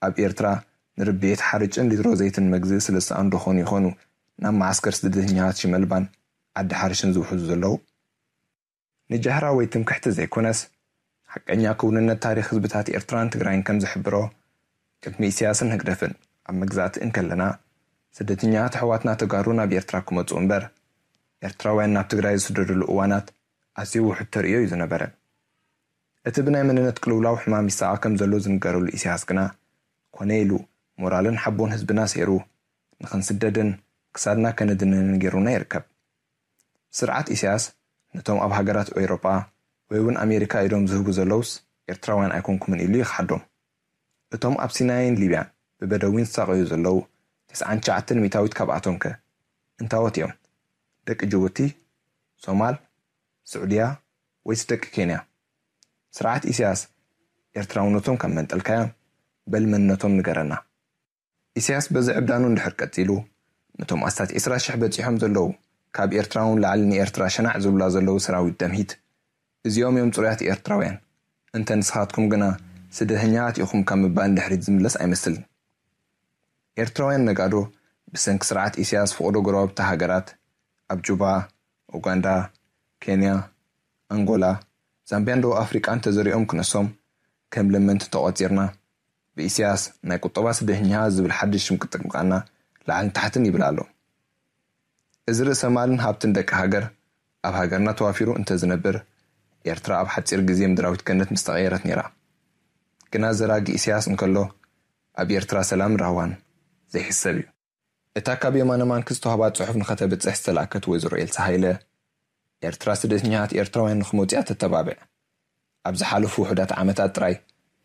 ኣብ ኤርትራ ንርብዒት ሓርጭን ሊትሮ ዘይትን መግዝኢ ስለ ዝሰኣኑ ዶ ኾን ይኾኑ ናብ መዓስከር ስደተኛታት ሽመልባን ዓዲ ሓርሽን ዝውሕዙ ዘለዉ? ንጃህራ ወይ ትምክሕቲ ዘይኮነስ፣ ሓቀኛ ክውንነት ታሪኽ ህዝብታት ኤርትራን ትግራይን ከም ዝሕብሮ፣ ቅድሚ ኢሳያስን ህግደፍን ኣብ መግዛእቲ እንከለና፣ ስደተኛታት ኣሕዋትና ተጋሩ ናብ ኤርትራ ክመጹ እምበር፣ ኤርትራውያን ናብ ትግራይ ዝስደዱሉ እዋናት ኣዝዩ ውሑድ ተርእዮ እዩ ዝነበረ። እቲ ብናይ መንነት ቅልውላው ሕማም ይሳቐ ከም ዘሎ ዝንገረሉ ኢሳያስ ግና፣ ኮነ ኢሉ ሞራልን ሓቦን ህዝብና ሰይሩ፣ ንኽንስደድን ክሳድና ከነድንንን ገይሩና ይርከብ። ስርዓት ኢሳያስ ነቶም ኣብ ሃገራት ኤውሮጳ ወይ እውን ኣሜሪካ ኢዶም ዝህቡ ዘለውስ ኤርትራውያን ኣይኮንኩምን ኢሉ ይኽሓዶም። እቶም ኣብ ሲናይን ሊብያን ብበደዊን ዝሳቐዩ ዘለዉ ተስዓን ትሽዓተን ሚእታዊት ካብኣቶምከ እንታዎት እዮም? ደቂ ጅቡቲ፣ ሶማል፣ ስዑድያ ወይስ ደቂ ኬንያ? ስርዓት ኢሳያስ ኤርትራውነቶም ካብ መንጠልካያ በል መንነቶም ንገረና። ኢሳያስ በዚ ዕብዳኑ እንድሕር ቀጺሉ፣ ነቶም ኣስታት ዒስራ ሽሕ በጺሖም ዘለዉ፣ ካብ ኤርትራ እውን ላዕሊ ንኤርትራ ሸናዕ ዝብላ ዘለዉ ሰራዊት ደምሂት፣ እዚኦም እዮም ጽሩያት ኤርትራውያን፣ እንተ ንስኻትኩም ግና ስደተኛታት ኢኹም ካብ ምባል ንድሕሪት ዝምለስ ኣይመስልን። ኤርትራውያን ነጋዶ ብሰንኪ ስርዓት ኢሳያስ ፈቕዶ ጎረባብቲ ሃገራት፣ ኣብ ጁባ፣ ኡጋንዳ፣ ኬንያ፣ ኣንጎላ፣ ዛምቢያን ደቡብ ኣፍሪቃን ተዘሪኦም ክነሶም፣ ከም ለመንቲ ተቖጺርና፣ ብኢሳያስ ናይ ቁጠባ ስደተኛ ዝብል ሓድሽ ሽም ክጥቅምቃና ላዕልን ታሕትን ይብል ኣሎ። እዚ ርእሰ ማልን ሃብትን ደቂ ሃገር ኣብ ሃገርና ተዋፊሩ እንተዝነብር፣ ኤርትራ ኣብ ሓጺር ግዜ ምድራዊት ገነት ምስተቐየረት ነይራ። ግና ዘራጊ ኢሳያስ እንከሎ፣ ኣብ ኤርትራ ሰላምን ራህዋን፣ ዘይሕሰብ እዩ። እታ ካብ የማነ ማንክ ዝተዋህባ ጽሑፍ ንኸተብጽሕ ዝተላእከት ወይዘሮ ኤልሳ ሃይለ፣ ኤርትራ ስደተኛታት ኤርትራውያን ንኽመጹ እያ ተተባብዕ። ኣብ ዝሓለፉ ውሑዳት ዓመታት ጥራይ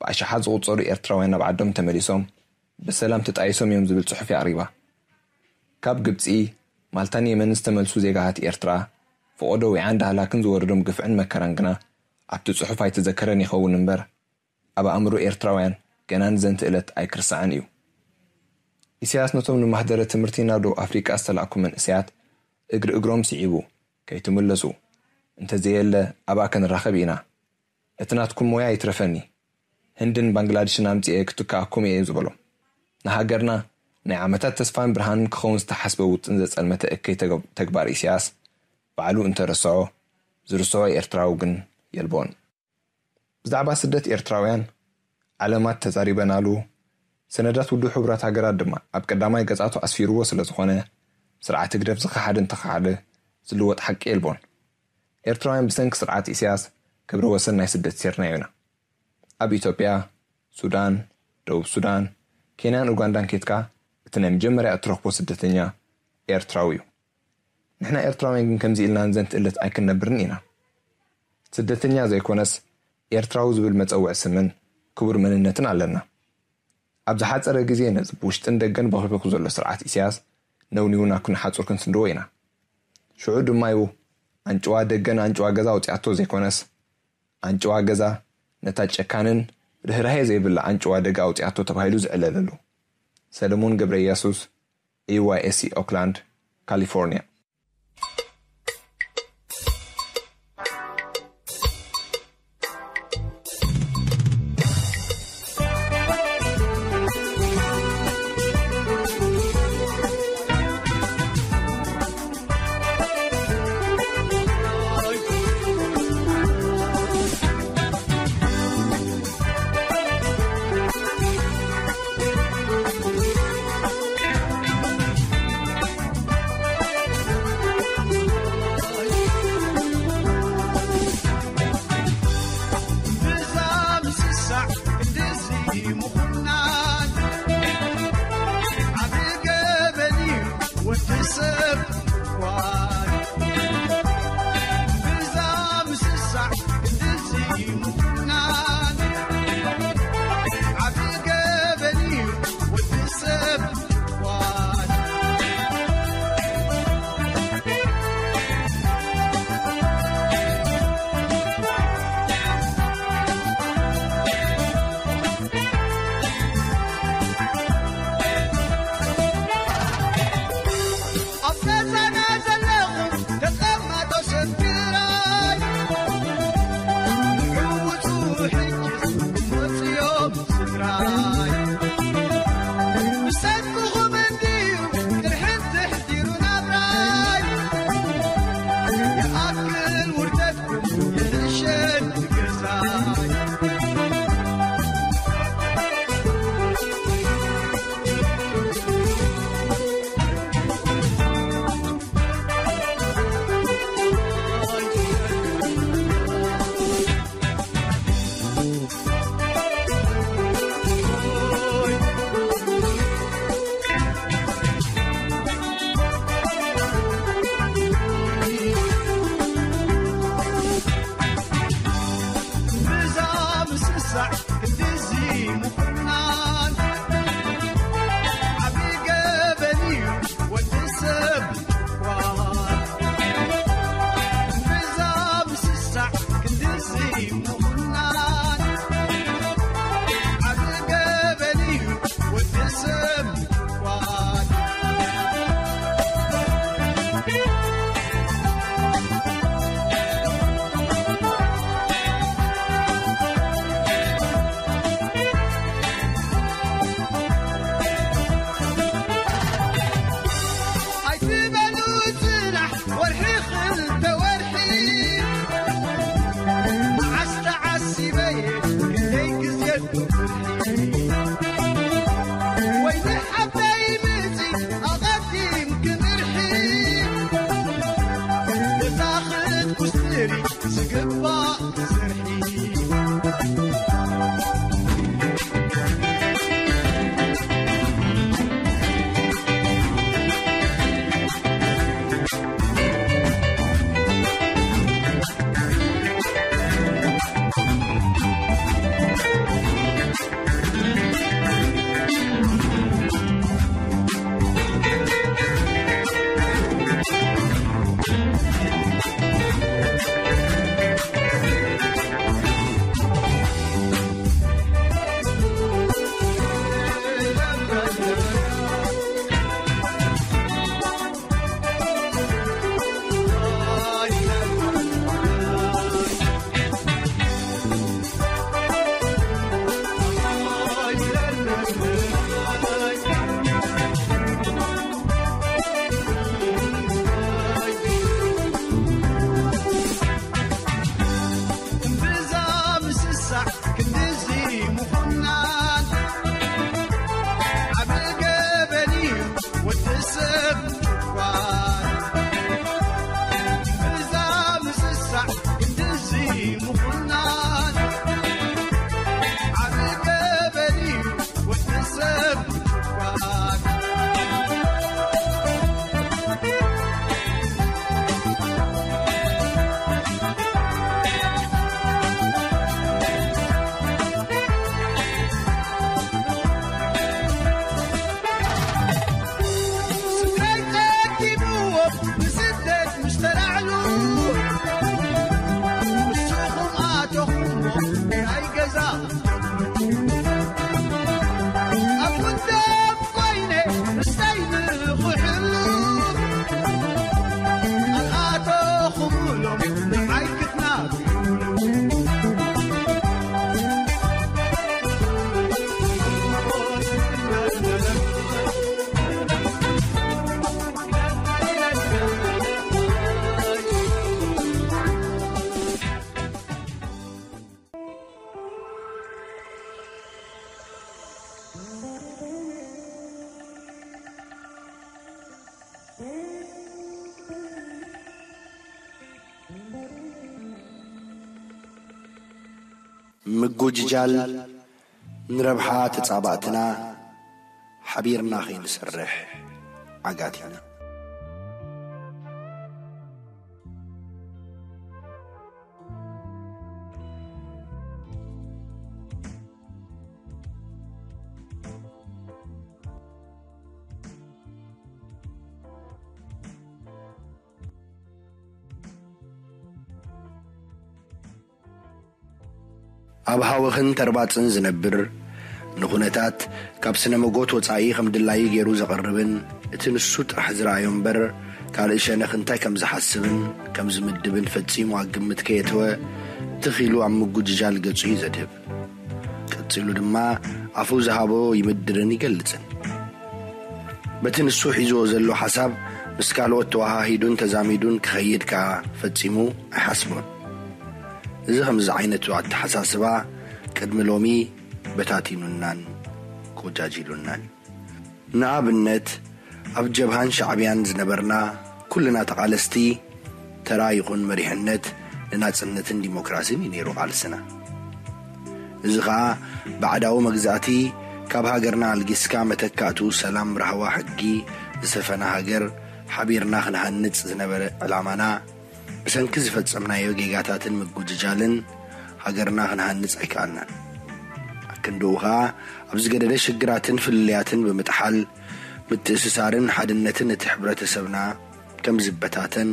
ብኣሽሓት ዝቑጸሩ ኤርትራውያን ናብ ዓዶም ተመሊሶም ብሰላም ተጣይሶም እዮም ዝብል ጽሑፍ ኣቕሪባ። ካብ ግብጺ፣ ማልታን የመንን ዝተመልሱ ዜጋታት ኤርትራ፣ ፈቖዶ ዊዓን ዳህላክን ዝወረዶም ግፍዕን መከራን ግና ኣብቲ ጽሑፍ ኣይተዘከረን ይኸውን እምበር፣ ኣብ ኣእምሮ ኤርትራውያን ገና ንዘንትእለት ኣይክርሳዕን እዩ። ኢሳያስ ነቶም ንማህደረ ትምህርቲ ናብ ደቡብ ኣፍሪቃ ዝተላእኩ መንእሰያት፣ እግሪ እግሮም ስዒቡ፣ ከይትምለሱ፣ እንተዘየለ ኣብኣ ክንራኸብ ኢና። እቲ ናትኩም ሞያ ይትረፈኒ፣ ህንድን ባንግላድሽን ኣምጺኤ ክትክኣኩም እየ ዝበሎም። ንሃገርና ናይ ዓመታት ተስፋን ብርሃንን ክኸውን ዝተሓስበ ውጥን ዘጸልመተ እከይ ተገ-፣ ተግባር ኢሳያስ ባዕሉ እንተረስዖ፣ ዝርስዖ ኤርትራዊ ግን የልቦን። ብዛዕባ ስደት ኤርትራውያን ዓለማት ተዛሪበናሉ፣ ሰነዳት ውድብ ሕቡራት ሃገራት ድማ ኣብ ቀዳማይ ገጻቱ ኣስፊርዎ ስለ ዝኾነ፣ ስርዓት ህግደፍ ዝኸሓደ እንተኸሓደ ዝልወጥ ሓቂ የልቦን። ኤርትራውያን ብሰንኪ ስርዓት ኢሳያስ ክብረ ወሰን ናይ ስደት ሴርናዮ ኢና። ኣብ ኢትዮጵያ፣ ሱዳን፣ ደቡብ ሱዳን፣ ኬንያን ኡጋንዳን ኬድካ እቲ ናይ መጀመርያ እትረኽቦ ስደተኛ ኤርትራዊ እዩ። ንሕና ኤርትራውያን ግን ከምዚ ኢልና ንዘንትእለት ኣይክንነብርን ኢና። ስደተኛ ዘይኮነስ ኤርትራዊ ዝብል መጸውዒ ስምን ክቡር መንነትን ኣለና። ኣብ ዝሓጸረ ግዜ ነዚ ብውሽጥን ደገን በኽቢኹ ዘሎ ስርዓት ኢሳያስ ነውኒውና ክንሓጹር ክንስንድዎ ኢና። ሽዑ ድማ እዩ ኣንጭዋ ደገን ኣንጭዋ ገዛ ኣውጺኣቶ ዘይኮነስ፣ ኣንጭዋ ገዛ ነታ ጨካንን ርህራሄ ዘይብላ ኣንጭዋ ደገ ኣውጺኣቶ ተባሂሉ ዝዕለለሉ። ሰለሞን ገብረ ኢየሱስ፣ ኢ ዋይ ኤስ ሲ፣ ኦክላንድ፣ ካሊፎርኒያ። ብስደት ምስ ተላዕሉ ንስኹም ኣተኹሞ ናይ ገዛ ኣብ ጉዳይ ኮይነ ምስታይ ንኽሕሉ ኣተኹምሎም ንዓይ ክትናብሉ ምጉጅጃል ንረብሓ ተጻባእትና ሓቢርና ከይንሰርሕ ዓጋቲና። ኣብ ሃወኽን ተርባጽን ዝነብር፣ ንኹነታት ካብ ስነ መጎት ወጻኢ ከም ድላዩ ገይሩ ዘቕርብን እቲ ንሱ ጥራሕ ዝረኣዮ እምበር ካልእ ሸነኽ እንታይ ከም ዝሓስብን ከም ዝምድብን ፈጺሙ ኣብ ግምት ከየእተወ ትኽ ኢሉ ኣብ ምጉጅጃል ገጹ እዩ ዘድህብ። ቀጺሉ ድማ ኣፉ ዝሃቦ ይምድርን ይገልጽን። በቲ ንሱ ሒዝዎ ዘሎ ሓሳብ ምስ ካልኦት ተወሃሂዱን ተዛሚዱን ክኸይድ ከኣ ፈጺሙ ኣይሓስቦን። እዚ ከምዚ ዓይነቱ ኣተሓሳስባ ቅድሚ ሎሚ በታቲኑናን ቆጃጂሉናን። ንኣብነት ኣብ ጀብሃን ሻዕብያን ዝነበርና ኩልና ተቓለስቲ ተራ ይኹን መሪሕነት ንናጽነትን ዲሞክራሲን እዩ ነይሩ ቃልስና። እዚ ኸኣ ባዕዳዊ መግዛእቲ ካብ ሃገርና ኣልጊስካ መተካእቱ ሰላም ራህዋ ሕጊ ዝሰፈና ሃገር ሓቢርና ክንሃንጽ ዝነበረ ዕላማና ብሰንኪ ዝፈጸምናዮ ጌጋታትን ምጉጅጃልን ሃገርና ክንሃንጽ ኣይከኣልናን። ኣክንድኡ ኸኣ ኣብ ዝገደደ ሽግራትን ፍልልያትን ብምጥሓል ምትእስሳርን ሓድነትን እቲ ሕብረተሰብና ከም ዝበታተን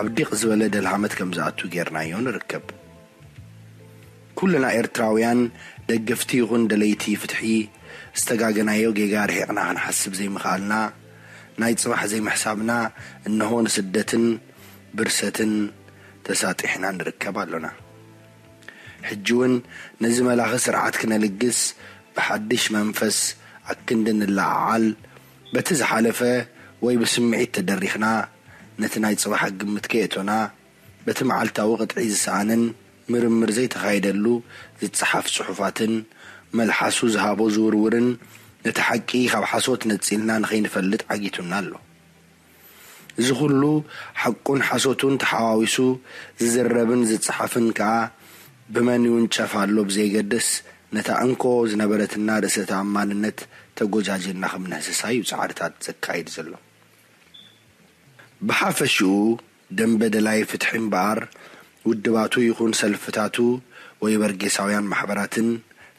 ኣብ ዲቕ ዝበለ ደልሃመት ከም ዝኣቱ ጌርናዮ ንርከብ። ኩልና ኤርትራውያን ደገፍቲ ይኹን ደለይቲ ፍትሒ ዝተጋገናዮ ጌጋ ርሒቕና ክንሓስብ ዘይምኽኣልና ናይ ጽባሕ ዘይምሕሳብና እነሆ ንስደትን ብርሰትን ተሳጢሕና ንርከብ ኣሎና። ሕጂ እውን ነዚ መላኺ ስርዓት ክነልግስ ብሓድሽ መንፈስ ኣክንዲ ንለዓዓል። በቲ ዝሓለፈ ወይ ብስምዒት ተደሪኽና ነቲ ናይ ጽባሕ ግምት ከየእቶና በቲ መዓልታዊ ቅጥዒ ዝሰኣንን ምርምር ዘይተኻየደሉ ዝጸሓፍ ጽሑፋትን መልሓሱ ዝሃቦ ዝውርውርን ነቲ ሓቂ ካብ ሓሶት ነጺልና ንኸይንፈልጥ ዓጊቱና ኣሎ። እዚ ኩሉ ሓቁን ሓሶቱን ተሓዋዊሱ ዝዝረብን ዝጸሓፍን ከኣ ብመን ይውንጨፍ ኣሎ ብዘይገድስ ነታ እንኮ ዝነበረትና ርእሰ ተኣማንነት ተጎጃጅልና ከም ነህስሳ እዩ ጻዕርታት ዘካይድ ዘሎ። ብሓፈሽኡ ደንበ ደላይ ፍትሒ እምበኣር ውድባቱ ይኹን ሰልፍታቱ ወይ በርጌሳውያን ማሕበራትን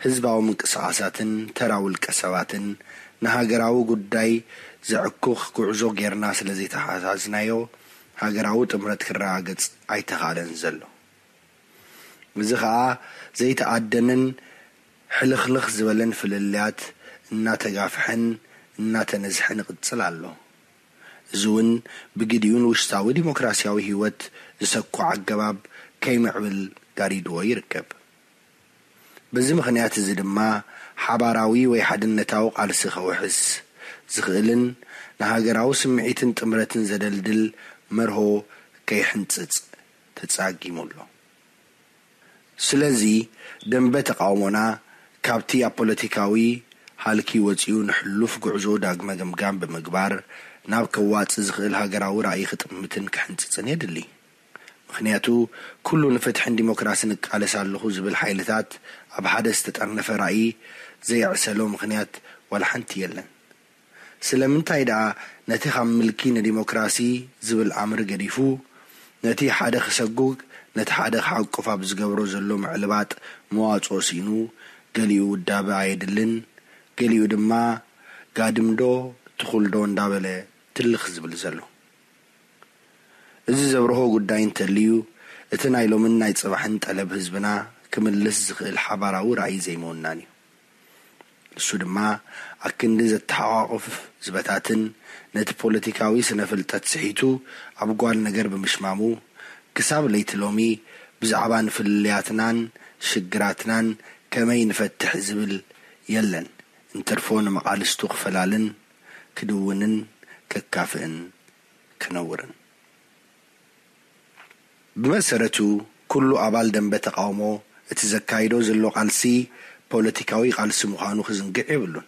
ህዝባዊ ምንቅስቓሳትን ተራ ውልቀ ሰባትን ንሃገራዊ ጉዳይ ዘዕኩኽ ጉዕዞ ጌርና ስለ ዘይተሓዛዝናዮ ሃገራዊ ጥምረት ክረጋገጽ ኣይተኻእለን ዘሎ። እዚ ኸኣ ዘይተኣደንን ሕልኽልኽ ዝበለን ፍልልያት እናተጋፍሐን እናተነዝሐን ይቕጽል ኣሎ። እዚ እውን ብግዲኡ ንውሽጣዊ ዲሞክራሲያዊ ህይወት ዝሰኩዕ ኣገባብ ከይምዕብል ጋሪድዎ ይርከብ። በዚ ምኽንያት እዚ ድማ ሓባራዊ ወይ ሓድነታዊ ቃልሲ ከውሕስ ዝኽእልን ንሃገራዊ ስምዒትን ጥምረትን ዘደልድል መርሆ ከይሕንጽጽ ተጻጊሙ ኣሎ። ስለዚ ደንበ ተቓውሞና ካብቲ ኣብ ፖለቲካዊ ሃልኪ ወጺኡ ንሕሉፍ ጉዕዞ ዳግመ ገምጋም ብምግባር ናብ ከዋጽእ ዝኽእል ሃገራዊ ራእይ ክጥምትን ክሕንጽጽን የድሊ። ምኽንያቱ ኩሉ ንፍትሕን ዲሞክራስን እቃለስ ኣለኹ ዝብል ሓይልታት ኣብ ሓደ ዝተጠርነፈ ራእይ ዘየዕሰሎ ምኽንያት ዋላ ሓንቲ የለን። ስለምንታይ ደኣ ነቲ ካብ ምልኪ ንዲሞክራሲ ዝብል ኣምር ገዲፉ ነቲ ሓደ ክሰጉግ ነቲ ሓደ ክሓቁፍ ኣብ ዝገብሮ ዘሎ ምዕልባጥ መዋጽኦ ስኢኑ ገሊኡ ውዳበ ኣየድልን ገሊኡ ድማ ጋድምዶ ትኹልዶ እንዳበለ ትልኽ ዝብል ዘሎ? እዚ ዘብርሆ ጉዳይ እንተልዩ፣ እቲ ናይ ሎምን ናይ ጽባሕን ጠለብ ህዝብና ክምልስ ዝኽእል ሓባራዊ ራእይ ዘይምውናን እዩ። ንሱ ድማ፣ ኣክንዲ ዘተሓቋቑፍ ዝበታትን ነቲ ፖለቲካዊ ስነ ፍልጠት ስሒቱ ኣብ ጓል ነገር ብምሽማሙ፣ ክሳብ ለይቲ ሎሚ ብዛዕባ ንፍልልያትናን ሽግራትናን ከመይ ንፈትሕ ዝብል የለን፣ እንትርፎ ንመቓልስቱ ክፈላልን ክድውንን ከካፍእን ክነውርን። ብመሰረቱ፣ ኩሉ ኣባል ደንበ ተቓውሞ እቲ ዘካይዶ ዘሎ ቃልሲ ፖለቲካዊ ቃልሲ ምዃኑ ክዝንግዕ የብሉን።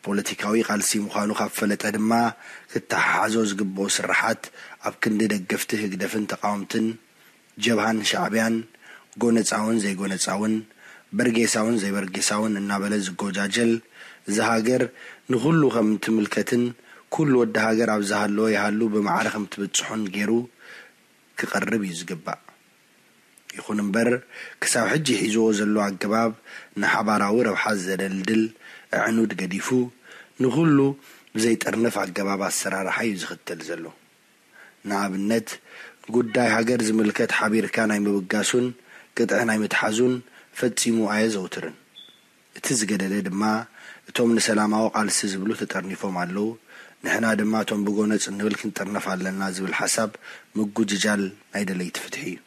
ፖለቲካዊ ቃልሲ ምዃኑ ካብ ፈለጠ ድማ፣ ክተሓሓዞ ዝግብኦ ስርሓት ኣብ ክንዲ ደገፍቲ ህግደፍን ተቓወምትን፣ ጀብሃን ሻዕብያን፣ ጎነጻውን ዘይጎነጻውን፣ በርጌሳውን ዘይበርጌሳውን እናበለ ዝጎጃጀል፣ እዛ ሃገር ንኹሉ ከም ትምልከትን ኩሉ ወዲ ሃገር ኣብ ዝሃለዎ ይሃሉ ብማዕረ ከም ትብጽሖን ገይሩ ክቐርብ እዩ ዝግባእ። ይኹን እምበር፣ ክሳብ ሕጂ ሒዝዎ ዘሎ ኣገባብ ንሓባራዊ ረብሓ ዘደልድል ኣዕኑድ ገዲፉ፣ ንኹሉ ብዘይጠርንፍ ኣገባብ ኣሰራርሓ እዩ ዝኽተል ዘሎ። ንኣብነት፣ ጉዳይ ሃገር ዝምልከት ሓቢርካ ናይ ምብጋሱን ቅጥዒ ናይ ምትሓዙን ፈጺሙ ኣየዘውትርን። እቲ ዝገደደ ድማ፣ እቶም ንሰላማዊ ቃልሲ ዝብሉ ተጠርኒፎም ኣለዉ፣ ንሕና ድማ እቶም ብጎነጽ እንብል ክንጥርነፍ ኣለና ዝብል ሓሳብ ምጉጅጃል ናይ ደለይቲ ፍትሒ እዩ።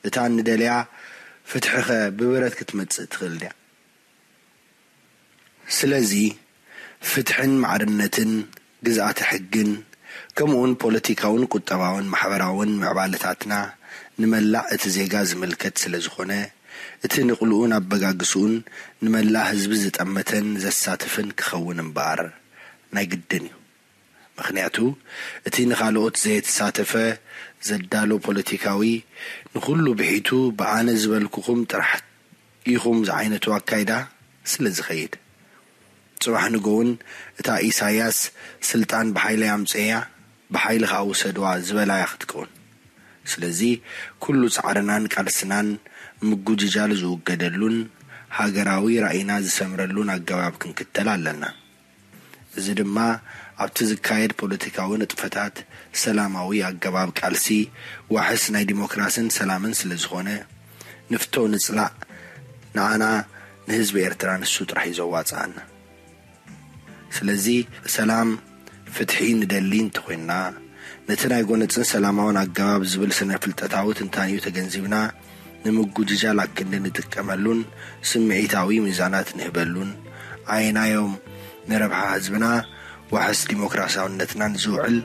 እታ እንደልያ ፍትሒኸ ብብረት ክትመጽእ ትኽእል ድያ? ስለዚ፣ ፍትሕን ማዕርነትን፣ ግዝኣተ ሕግን፣ ከምኡውን ፖለቲካውን ቁጠባውን ማሕበራውን ምዕባለታትና ንመላእ እቲ ዜጋ ዝምልከት ስለ ዝኾነ፣ እቲ ንቕልኡን ኣበጋግስኡን ንመላእ ህዝቢ ዝጠመተን ዘሳትፍን ክኸውን እምበኣር ናይ ግድን እዩ። ምኽንያቱ፣ እቲ ንኻልኦት ዘየተሳተፈ ዘዳሎ ፖለቲካዊ፣ ንኹሉ ብሒቱ ብኣነ ዝበልኩኹም ጥራሕ ኢኹም ዝዓይነቱ ኣካይዳ ስለ ዝኸይድ፣ ጽባሕ ንጎውን እታ ኢሳያስ ስልጣን ብሓይለይ ኣምጽኤያ፣ ብሓይሊ ከኣ ውሰድዋ ዝበላያ ክትከውን። ስለዚ፣ ኩሉ ጻዕርናን ቃልስናን ምጉጅጃል ዝውገደሉን ሃገራዊ ራኢና ዝሰምረሉን ኣገባብ ክንክተል ኣለና። እዚ ድማ ኣብቲ ዝካየድ ፖለቲካዊ ንጥፈታት ሰላማዊ ኣገባብ ቃልሲ ዋሕስ ናይ ዲሞክራስን ሰላምን ስለ ዝኾነ፣ ንፍቶ ንጽላእ፣ ንዓና ንህዝቢ ኤርትራ ንሱ ጥራሕ እዩ ዘዋጽኣና። ስለዚ ሰላም፣ ፍትሒ ንደሊ እንተኾይንና፣ ነቲ ናይ ጎነጽን ሰላማውን ኣገባብ ዝብል ስነ ፍልጠታዊ ትንታኔኡ ተገንዚብና፣ ንምጉጅጃል ኣክንዲ ንጥቀመሉን ስምዒታዊ ሚዛናት ንህበሉን፣ ኣየናዮም ንረብሓ ህዝብና ዋሕስ ዲሞክራሲያውነትናን ዝውዕል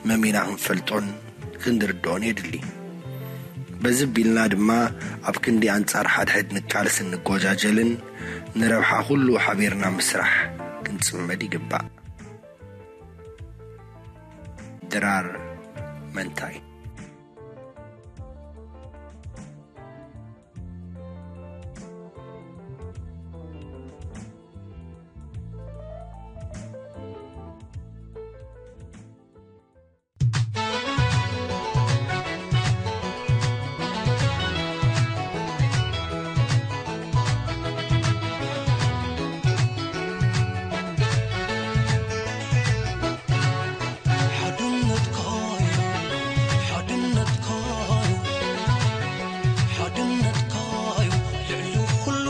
መሚና ክንፈልጦን ክንርድኦን የድሊ። በዚ ቢልና ድማ ኣብ ክንዲ ኣንጻር ሓድሕድ ንቃለስን ንጎጃጀልን ንረብሓ ኩሉ ሓቢርና ምስራሕ ክንጽመድ ይግባእ። ድራር መንታይ። ሓድነትካዩ፣ ሓድነትካዩ፣ ሓድነትካዩ ልዕሊ ኩሉ፣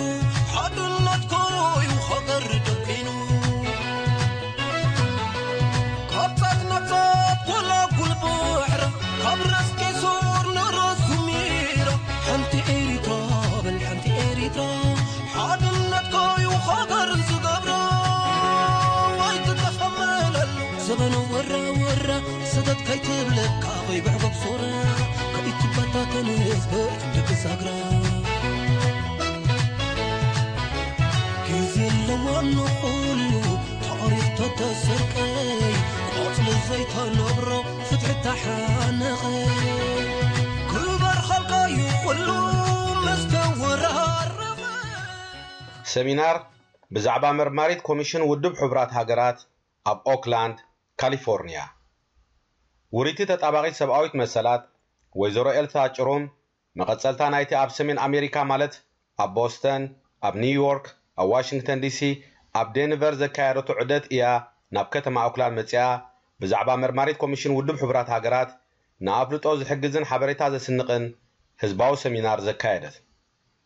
ሓድነትካዩ ሃገር ደቂኑ። ካብ ጻት ናብ ጻት ጎላጉል ባሕራ፣ ካብ ራስ ቄሶር ንራስ ዙሚራ፣ ሓንቲ ኤሪትራ በል ሓንቲ ኤሪትራ፣ ሓድነትካዩ ሃገር ዝገብራ። ኣይትተኸመለሉ ዘበነ ወራ ወራ፣ ሰተት ከይትብለካ ከይብዕጎብ ሶራ፣ ከይትበታተን ህዝበይ ክንዲ ክሳግራ። ግዜ ኣለዋ ንኹሉ ታሪኽ ተተሰርቀይ፣ ቆጽሊ ዘይተነብሮ ፍትሒ ተሓነቐ። ክበርኸልካዩ ኩሉ ምስ ተወራረቐ። ሰሚናር ብዛዕባ መርማሪት ኮሚሽን ውድብ ሕቡራት ሃገራት ኣብ ኦክላንድ፣ ካሊፎርኒያ። ውሪቲ ተጣባቒት ሰብኣዊት መሰላት ወይዘሮ ኤልሳ ጭሩም፣ መቐጸልታ ናይቲ ኣብ ሰሜን ኣሜሪካ ማለት ኣብ ቦስተን፣ ኣብ ኒውዮርክ፣ ኣብ ዋሽንግተን ዲሲ፣ ኣብ ዴንቨር ዘካየደቶ ዑደት እያ ናብ ከተማ ኦክላንድ መጺኣ ብዛዕባ መርማሪት ኮሚሽን ውድብ ሕቡራት ሃገራት ንኣፍልጦ ዝሕግዝን ሓበሬታ ዘስንቕን ህዝባዊ ሰሚናር ዘካየደት።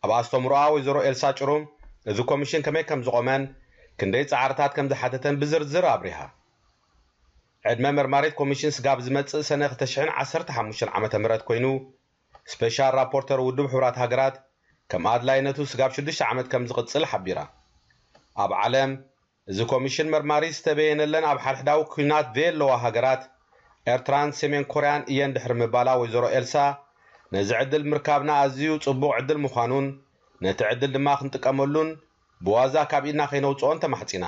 ኣብ ኣስተምሮኣ ወይዘሮ ኤልሳ ጭሩም እዚ ኮሚሽን ከመይ ከም ዝቖመን ክንደይ ጻዕርታት ከም ዝሓተተን ብዝርዝር ኣብሪሃ። ዕድመ መርማሪት ኮሚሽን ስጋብ ዝመጽእ ሰነ ክልተ ሽሕን ዓሰርተ ሓሙሽተን ዓመተ ምህረት ኮይኑ፣ ስፔሻል ራፖርተር ውድብ ሕቡራት ሃገራት ከም ኣድላይነቱ ስጋብ ሽዱሽተ ዓመት ከም ዝቕጽል ሓቢራ። ኣብ ዓለም እዚ ኮሚሽን መርማሪ ዝተበየነለን ኣብ ሓድሕዳዊ ኲናት ዘየለዋ ሃገራት ኤርትራን ሰሜን ኮርያን እየን ድሕሪ ምባላ ወይዘሮ ኤልሳ፣ ነዚ ዕድል ምርካብና ኣዝዩ ጽቡቕ ዕድል ምዃኑን ነቲ ዕድል ድማ ክንጥቀመሉን ብዋዛ ካብ ኢድና ከይነውጽኦን ተማሕጺና።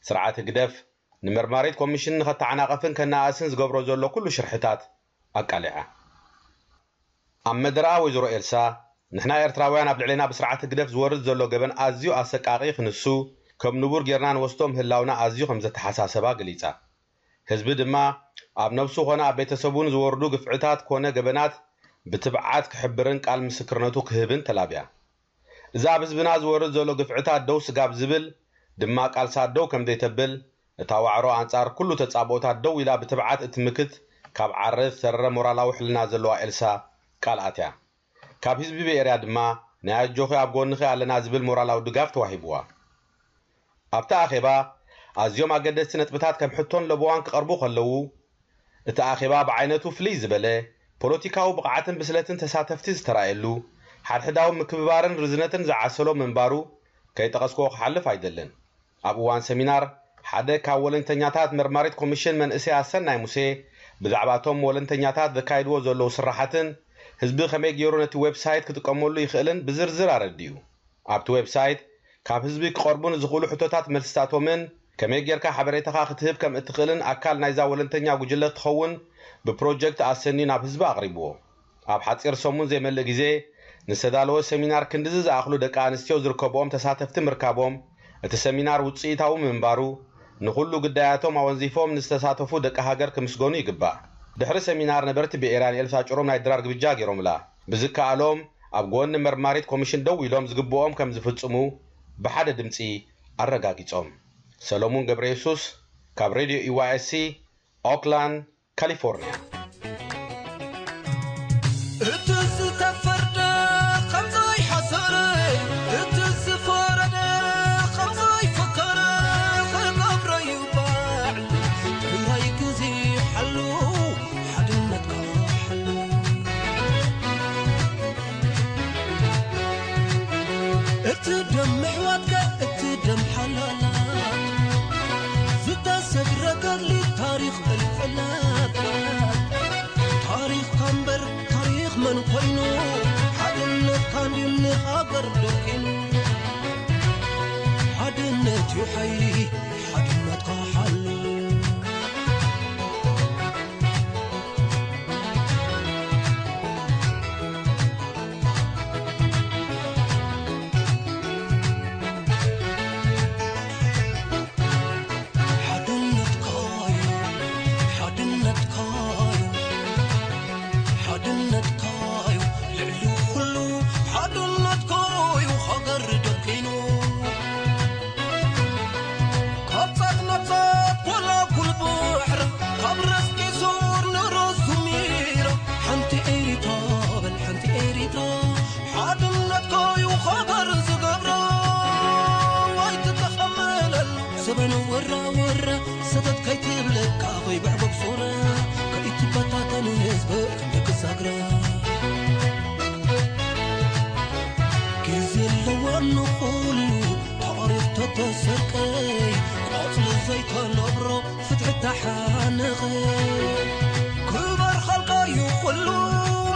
ስርዓት ህግደፍ ንመርማሪት ኮሚሽን ንኸተዓናቕፍን ከነኣእስን ዝገብሮ ዘሎ ኩሉ ሽርሕታት ኣቃሊዓ። ኣብ መደረኣ ወይዘሮ ኤልሳ፣ ንሕና ኤርትራውያን ኣብ ልዕሌና ብስርዓት ህግደፍ ዝወርድ ዘሎ ገበን ኣዝዩ ኣሰቃቒ ክንሱ ከም ንቡር ጌርና ንወስዶ ምህላውና ኣዝዩ ከም ዘተሓሳሰባ ገሊጻ። ህዝቢ ድማ ኣብ ነብሱ ኾነ ኣብ ቤተሰቡ ንዝወርዱ ግፍዕታት ኮነ ገበናት ብትብዓት ክሕብርን ቃል ምስክርነቱ ክህብን ተላብያ። እዚ ኣብ ህዝብና ዝወርድ ዘሎ ግፍዕታት ደው ስጋብ ዝብል ድማ ቃልሳ ደው ከም ዘይተብል፣ እታ ዋዕሮ ኣንጻር ኩሉ ተጻብኦታት ደው ኢላ ብትብዓት እትምክት ካብ ዓረ ዝተረረ ሞራላዊ ሕልና ዘለዋ ኤልሳ ቃል ኣትያ። ካብ ህዝቢ ብኤርያ ድማ ናይ ኣጆኺ ኣብ ጎንኺ ኣለና ዝብል ሞራላዊ ድጋፍ ተዋሂብዋ። ኣብቲ ኣኼባ ኣዝዮም ኣገደስቲ ነጥብታት ከም ሕቶን ለበዋን ክቐርቡ ከለዉ፣ እቲ ኣኼባ ብዓይነቱ ፍልይ ዝበለ፣ ፖለቲካዊ ብቕዓትን ብስለትን ተሳተፍቲ ዝተራእየሉ፣ ሓድሕዳዊ ምክብባርን ርዝነትን ዝዓሰሎ ምንባሩ ከይጠቐስክዎ ክሓልፍ ኣይደልን። ኣብ እዋን ሰሚናር፣ ሓደ ካብ ወለንተኛታት መርማሪት ኮሚሽን መንእሰይ ኣሰናይ ሙሴ፣ ብዛዕባ እቶም ወለንተኛታት ዘካይድዎ ዘለዉ ስራሓትን ህዝቢ ከመይ ገይሩ ነቲ ዌብሳይት ክጥቀመሉ ይኽእልን ብዝርዝር ኣረዲኡ። ኣብቲ ዌብሳይት ካብ ህዝቢ ክቐርቡ ንዝኽእሉ ሕቶታት መልስታቶምን ከመይ ጌርካ ሓበሬታኻ ክትህብ ከም እትኽእልን ኣካል ናይዛ ወለንተኛ ጉጅለ ክትኸውን ብፕሮጀክት ኣሰንዩ ናብ ህዝቢ ኣቕሪብዎ። ኣብ ሓጺር ሰሙን ዘይመልእ ግዜ ንዝተዳለወ ሰሚናር ክንድዚ ዝኣኽሉ ደቂ ኣንስትዮ ዝርከብኦም ተሳተፍቲ ምርካቦም፣ እቲ ሰሚናር ውጽኢታዊ ምንባሩ፣ ንኹሉ ግዳያቶም ኣወንዚፎም ንዝተሳተፉ ደቂ ሃገር ክምስገኑ ይግባእ። ድሕሪ ሰሚናር ነበርቲ ብኤርያ ንኤልሳ ጭሩም ናይ ድራር ግብጃ ገይሮምላ። ብዝከኣሎም ኣብ ጎኒ መርማሪት ኮሚሽን ደው ኢሎም ዝግብኦም ከም ዝፍጽሙ ብሓደ ድምጺ ኣረጋጊጾም። ሰሎሙን ገብረ የሱስ ካብ ሬድዮ ኢዋኤስሲ ኦክላንድ ካሊፎርኒያ። እቲ ዝተፈርደ ከም ዘይሓሰረ፣ እቲ ዝፈረደ ከም ዘይፈከረ ክገብሮ እዩ ባዕሉ። ጥራይ ግዜ ሓሉ፣ ሓድነትካ ሓሉ። እቲ ደም ምሕዋትካ፣ እቲ ደም ሓላላት ዝተሰግረ ገድሊ ታሪኽ እልፍላት። ታሪኽካ እምበር ታሪኽ መን ኮይኑ? ሓድነትካ እንድዩ ንሃገር ደኪኑ። ሓድነት እዩ ሓይሊ፣ ሓድነትካ ሓሉ። ሓድነትካዩ፣ ሓድነትካዩ፣ ሓድነትካዩ፣ ልዕሊ ኩሉ ሓድነትካዩ ሃገር ደኪኑ። ካብ ጻት ናብ ጻት ጎላጉል ባሕሪ፣ ካብ ራስ ቂሱር ንራስ ዙሚራ፣ ሓንቲ ኤሪትራ በል ሓንቲ ኤሪትራ፣ ሓድነትካ እዩ ሃገር ዝገብራ። ኣይትተኸመለሉ ዘበን ወራ ወራ፣ ሰተት ከይትብለካ ከይብዕጎግ ሶራ፣ ከይትበታተን ህዝቢ ክንዲ ክሳግራ። ግዜ ኣለዋ ንኹሉ ታሪኽ ተተሰርቀ፣ ቆጽሊ ዘይተነብሮ ፍትሒ ተሓነቐ። ክባር ኻልካዩ ኩሉ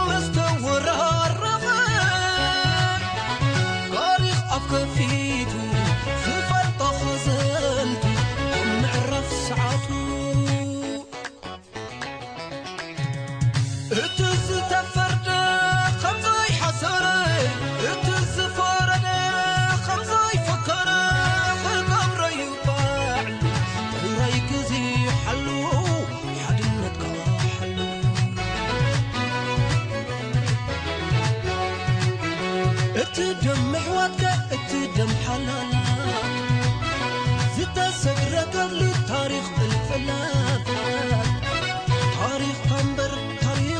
ምስ ተወራረቐ፣ ታሪኽ ኣፍ ከፊቱ ዝፈልጦ ኸዘንቱ ኣብ ምዕራፍ ሰዓቱ። እቲ ዝተፈርደ ከም ዘይሓሰረ፣ እቲ ዝፈረደ ከም ዘይፈከረ ክገብሮ እዩ ባዕሉ። ጥራይ ግዜ ሓሉ፣ ሓድነትካ ሓሉ። እቲ ደም ምሕዋትካ፣ እቲ ደም ሓላላት ዝተሰግረ ገድሊ ታሪኽ እልፍላት። ታሪኽካ እምበር ታሪኽ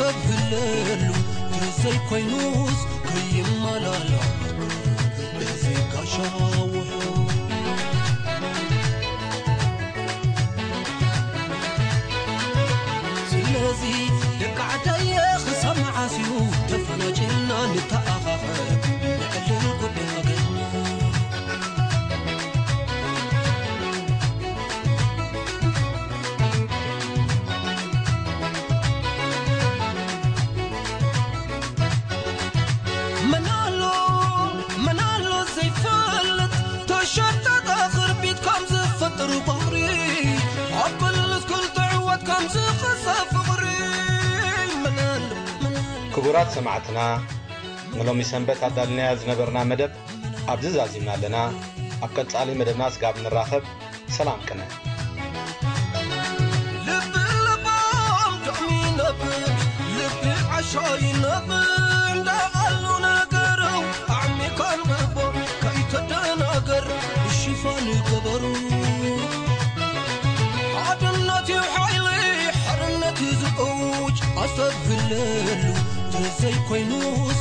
እብህለሉ ትዘይ ኮይኑስ ከይመላላ እዚ ጋሻ ውሑ። ስለዚ ደቂ ዓደየ ክሳብ መዓስ እዩ ተፈናጭልና ንተኣኻኸብ ንዕልል ጉዳይ ሃገርና። መናሎ መናሎ ዘይፈልጥ ተሸጠጠ ክርቢት ከም ዝፈጥር ባሕሪ ኣብ ክልስ ክልተ ዕወት ከም ዝኸሰ ፍቕሪ። መናሎ መናሎ ክቡራት ሰማዕትና፣ ንሎሚ ሰንበት ኣዳልናያ ዝነበርና መደብ ኣብዚ ዛዚምና ኣለና። ኣብ ቀጻሊ መደብና ስጋብ ንራኸብ፣ ሰላም ቅነ። ልቢ ለባም ጥዑም ይነብር፣ ልቢ ዓሻ ይነብር። እንዳኣሉ ነገረው ኣዕሚካ ኣንብቦ፣ ከይተደናገር ብሽፋን ገበሩ። ሓድነት እዩ ሓይሊ፣ ሓርነት እዩ ዝእውጅ። ኣሰብ ህለሉ ተዘይኮይኑስ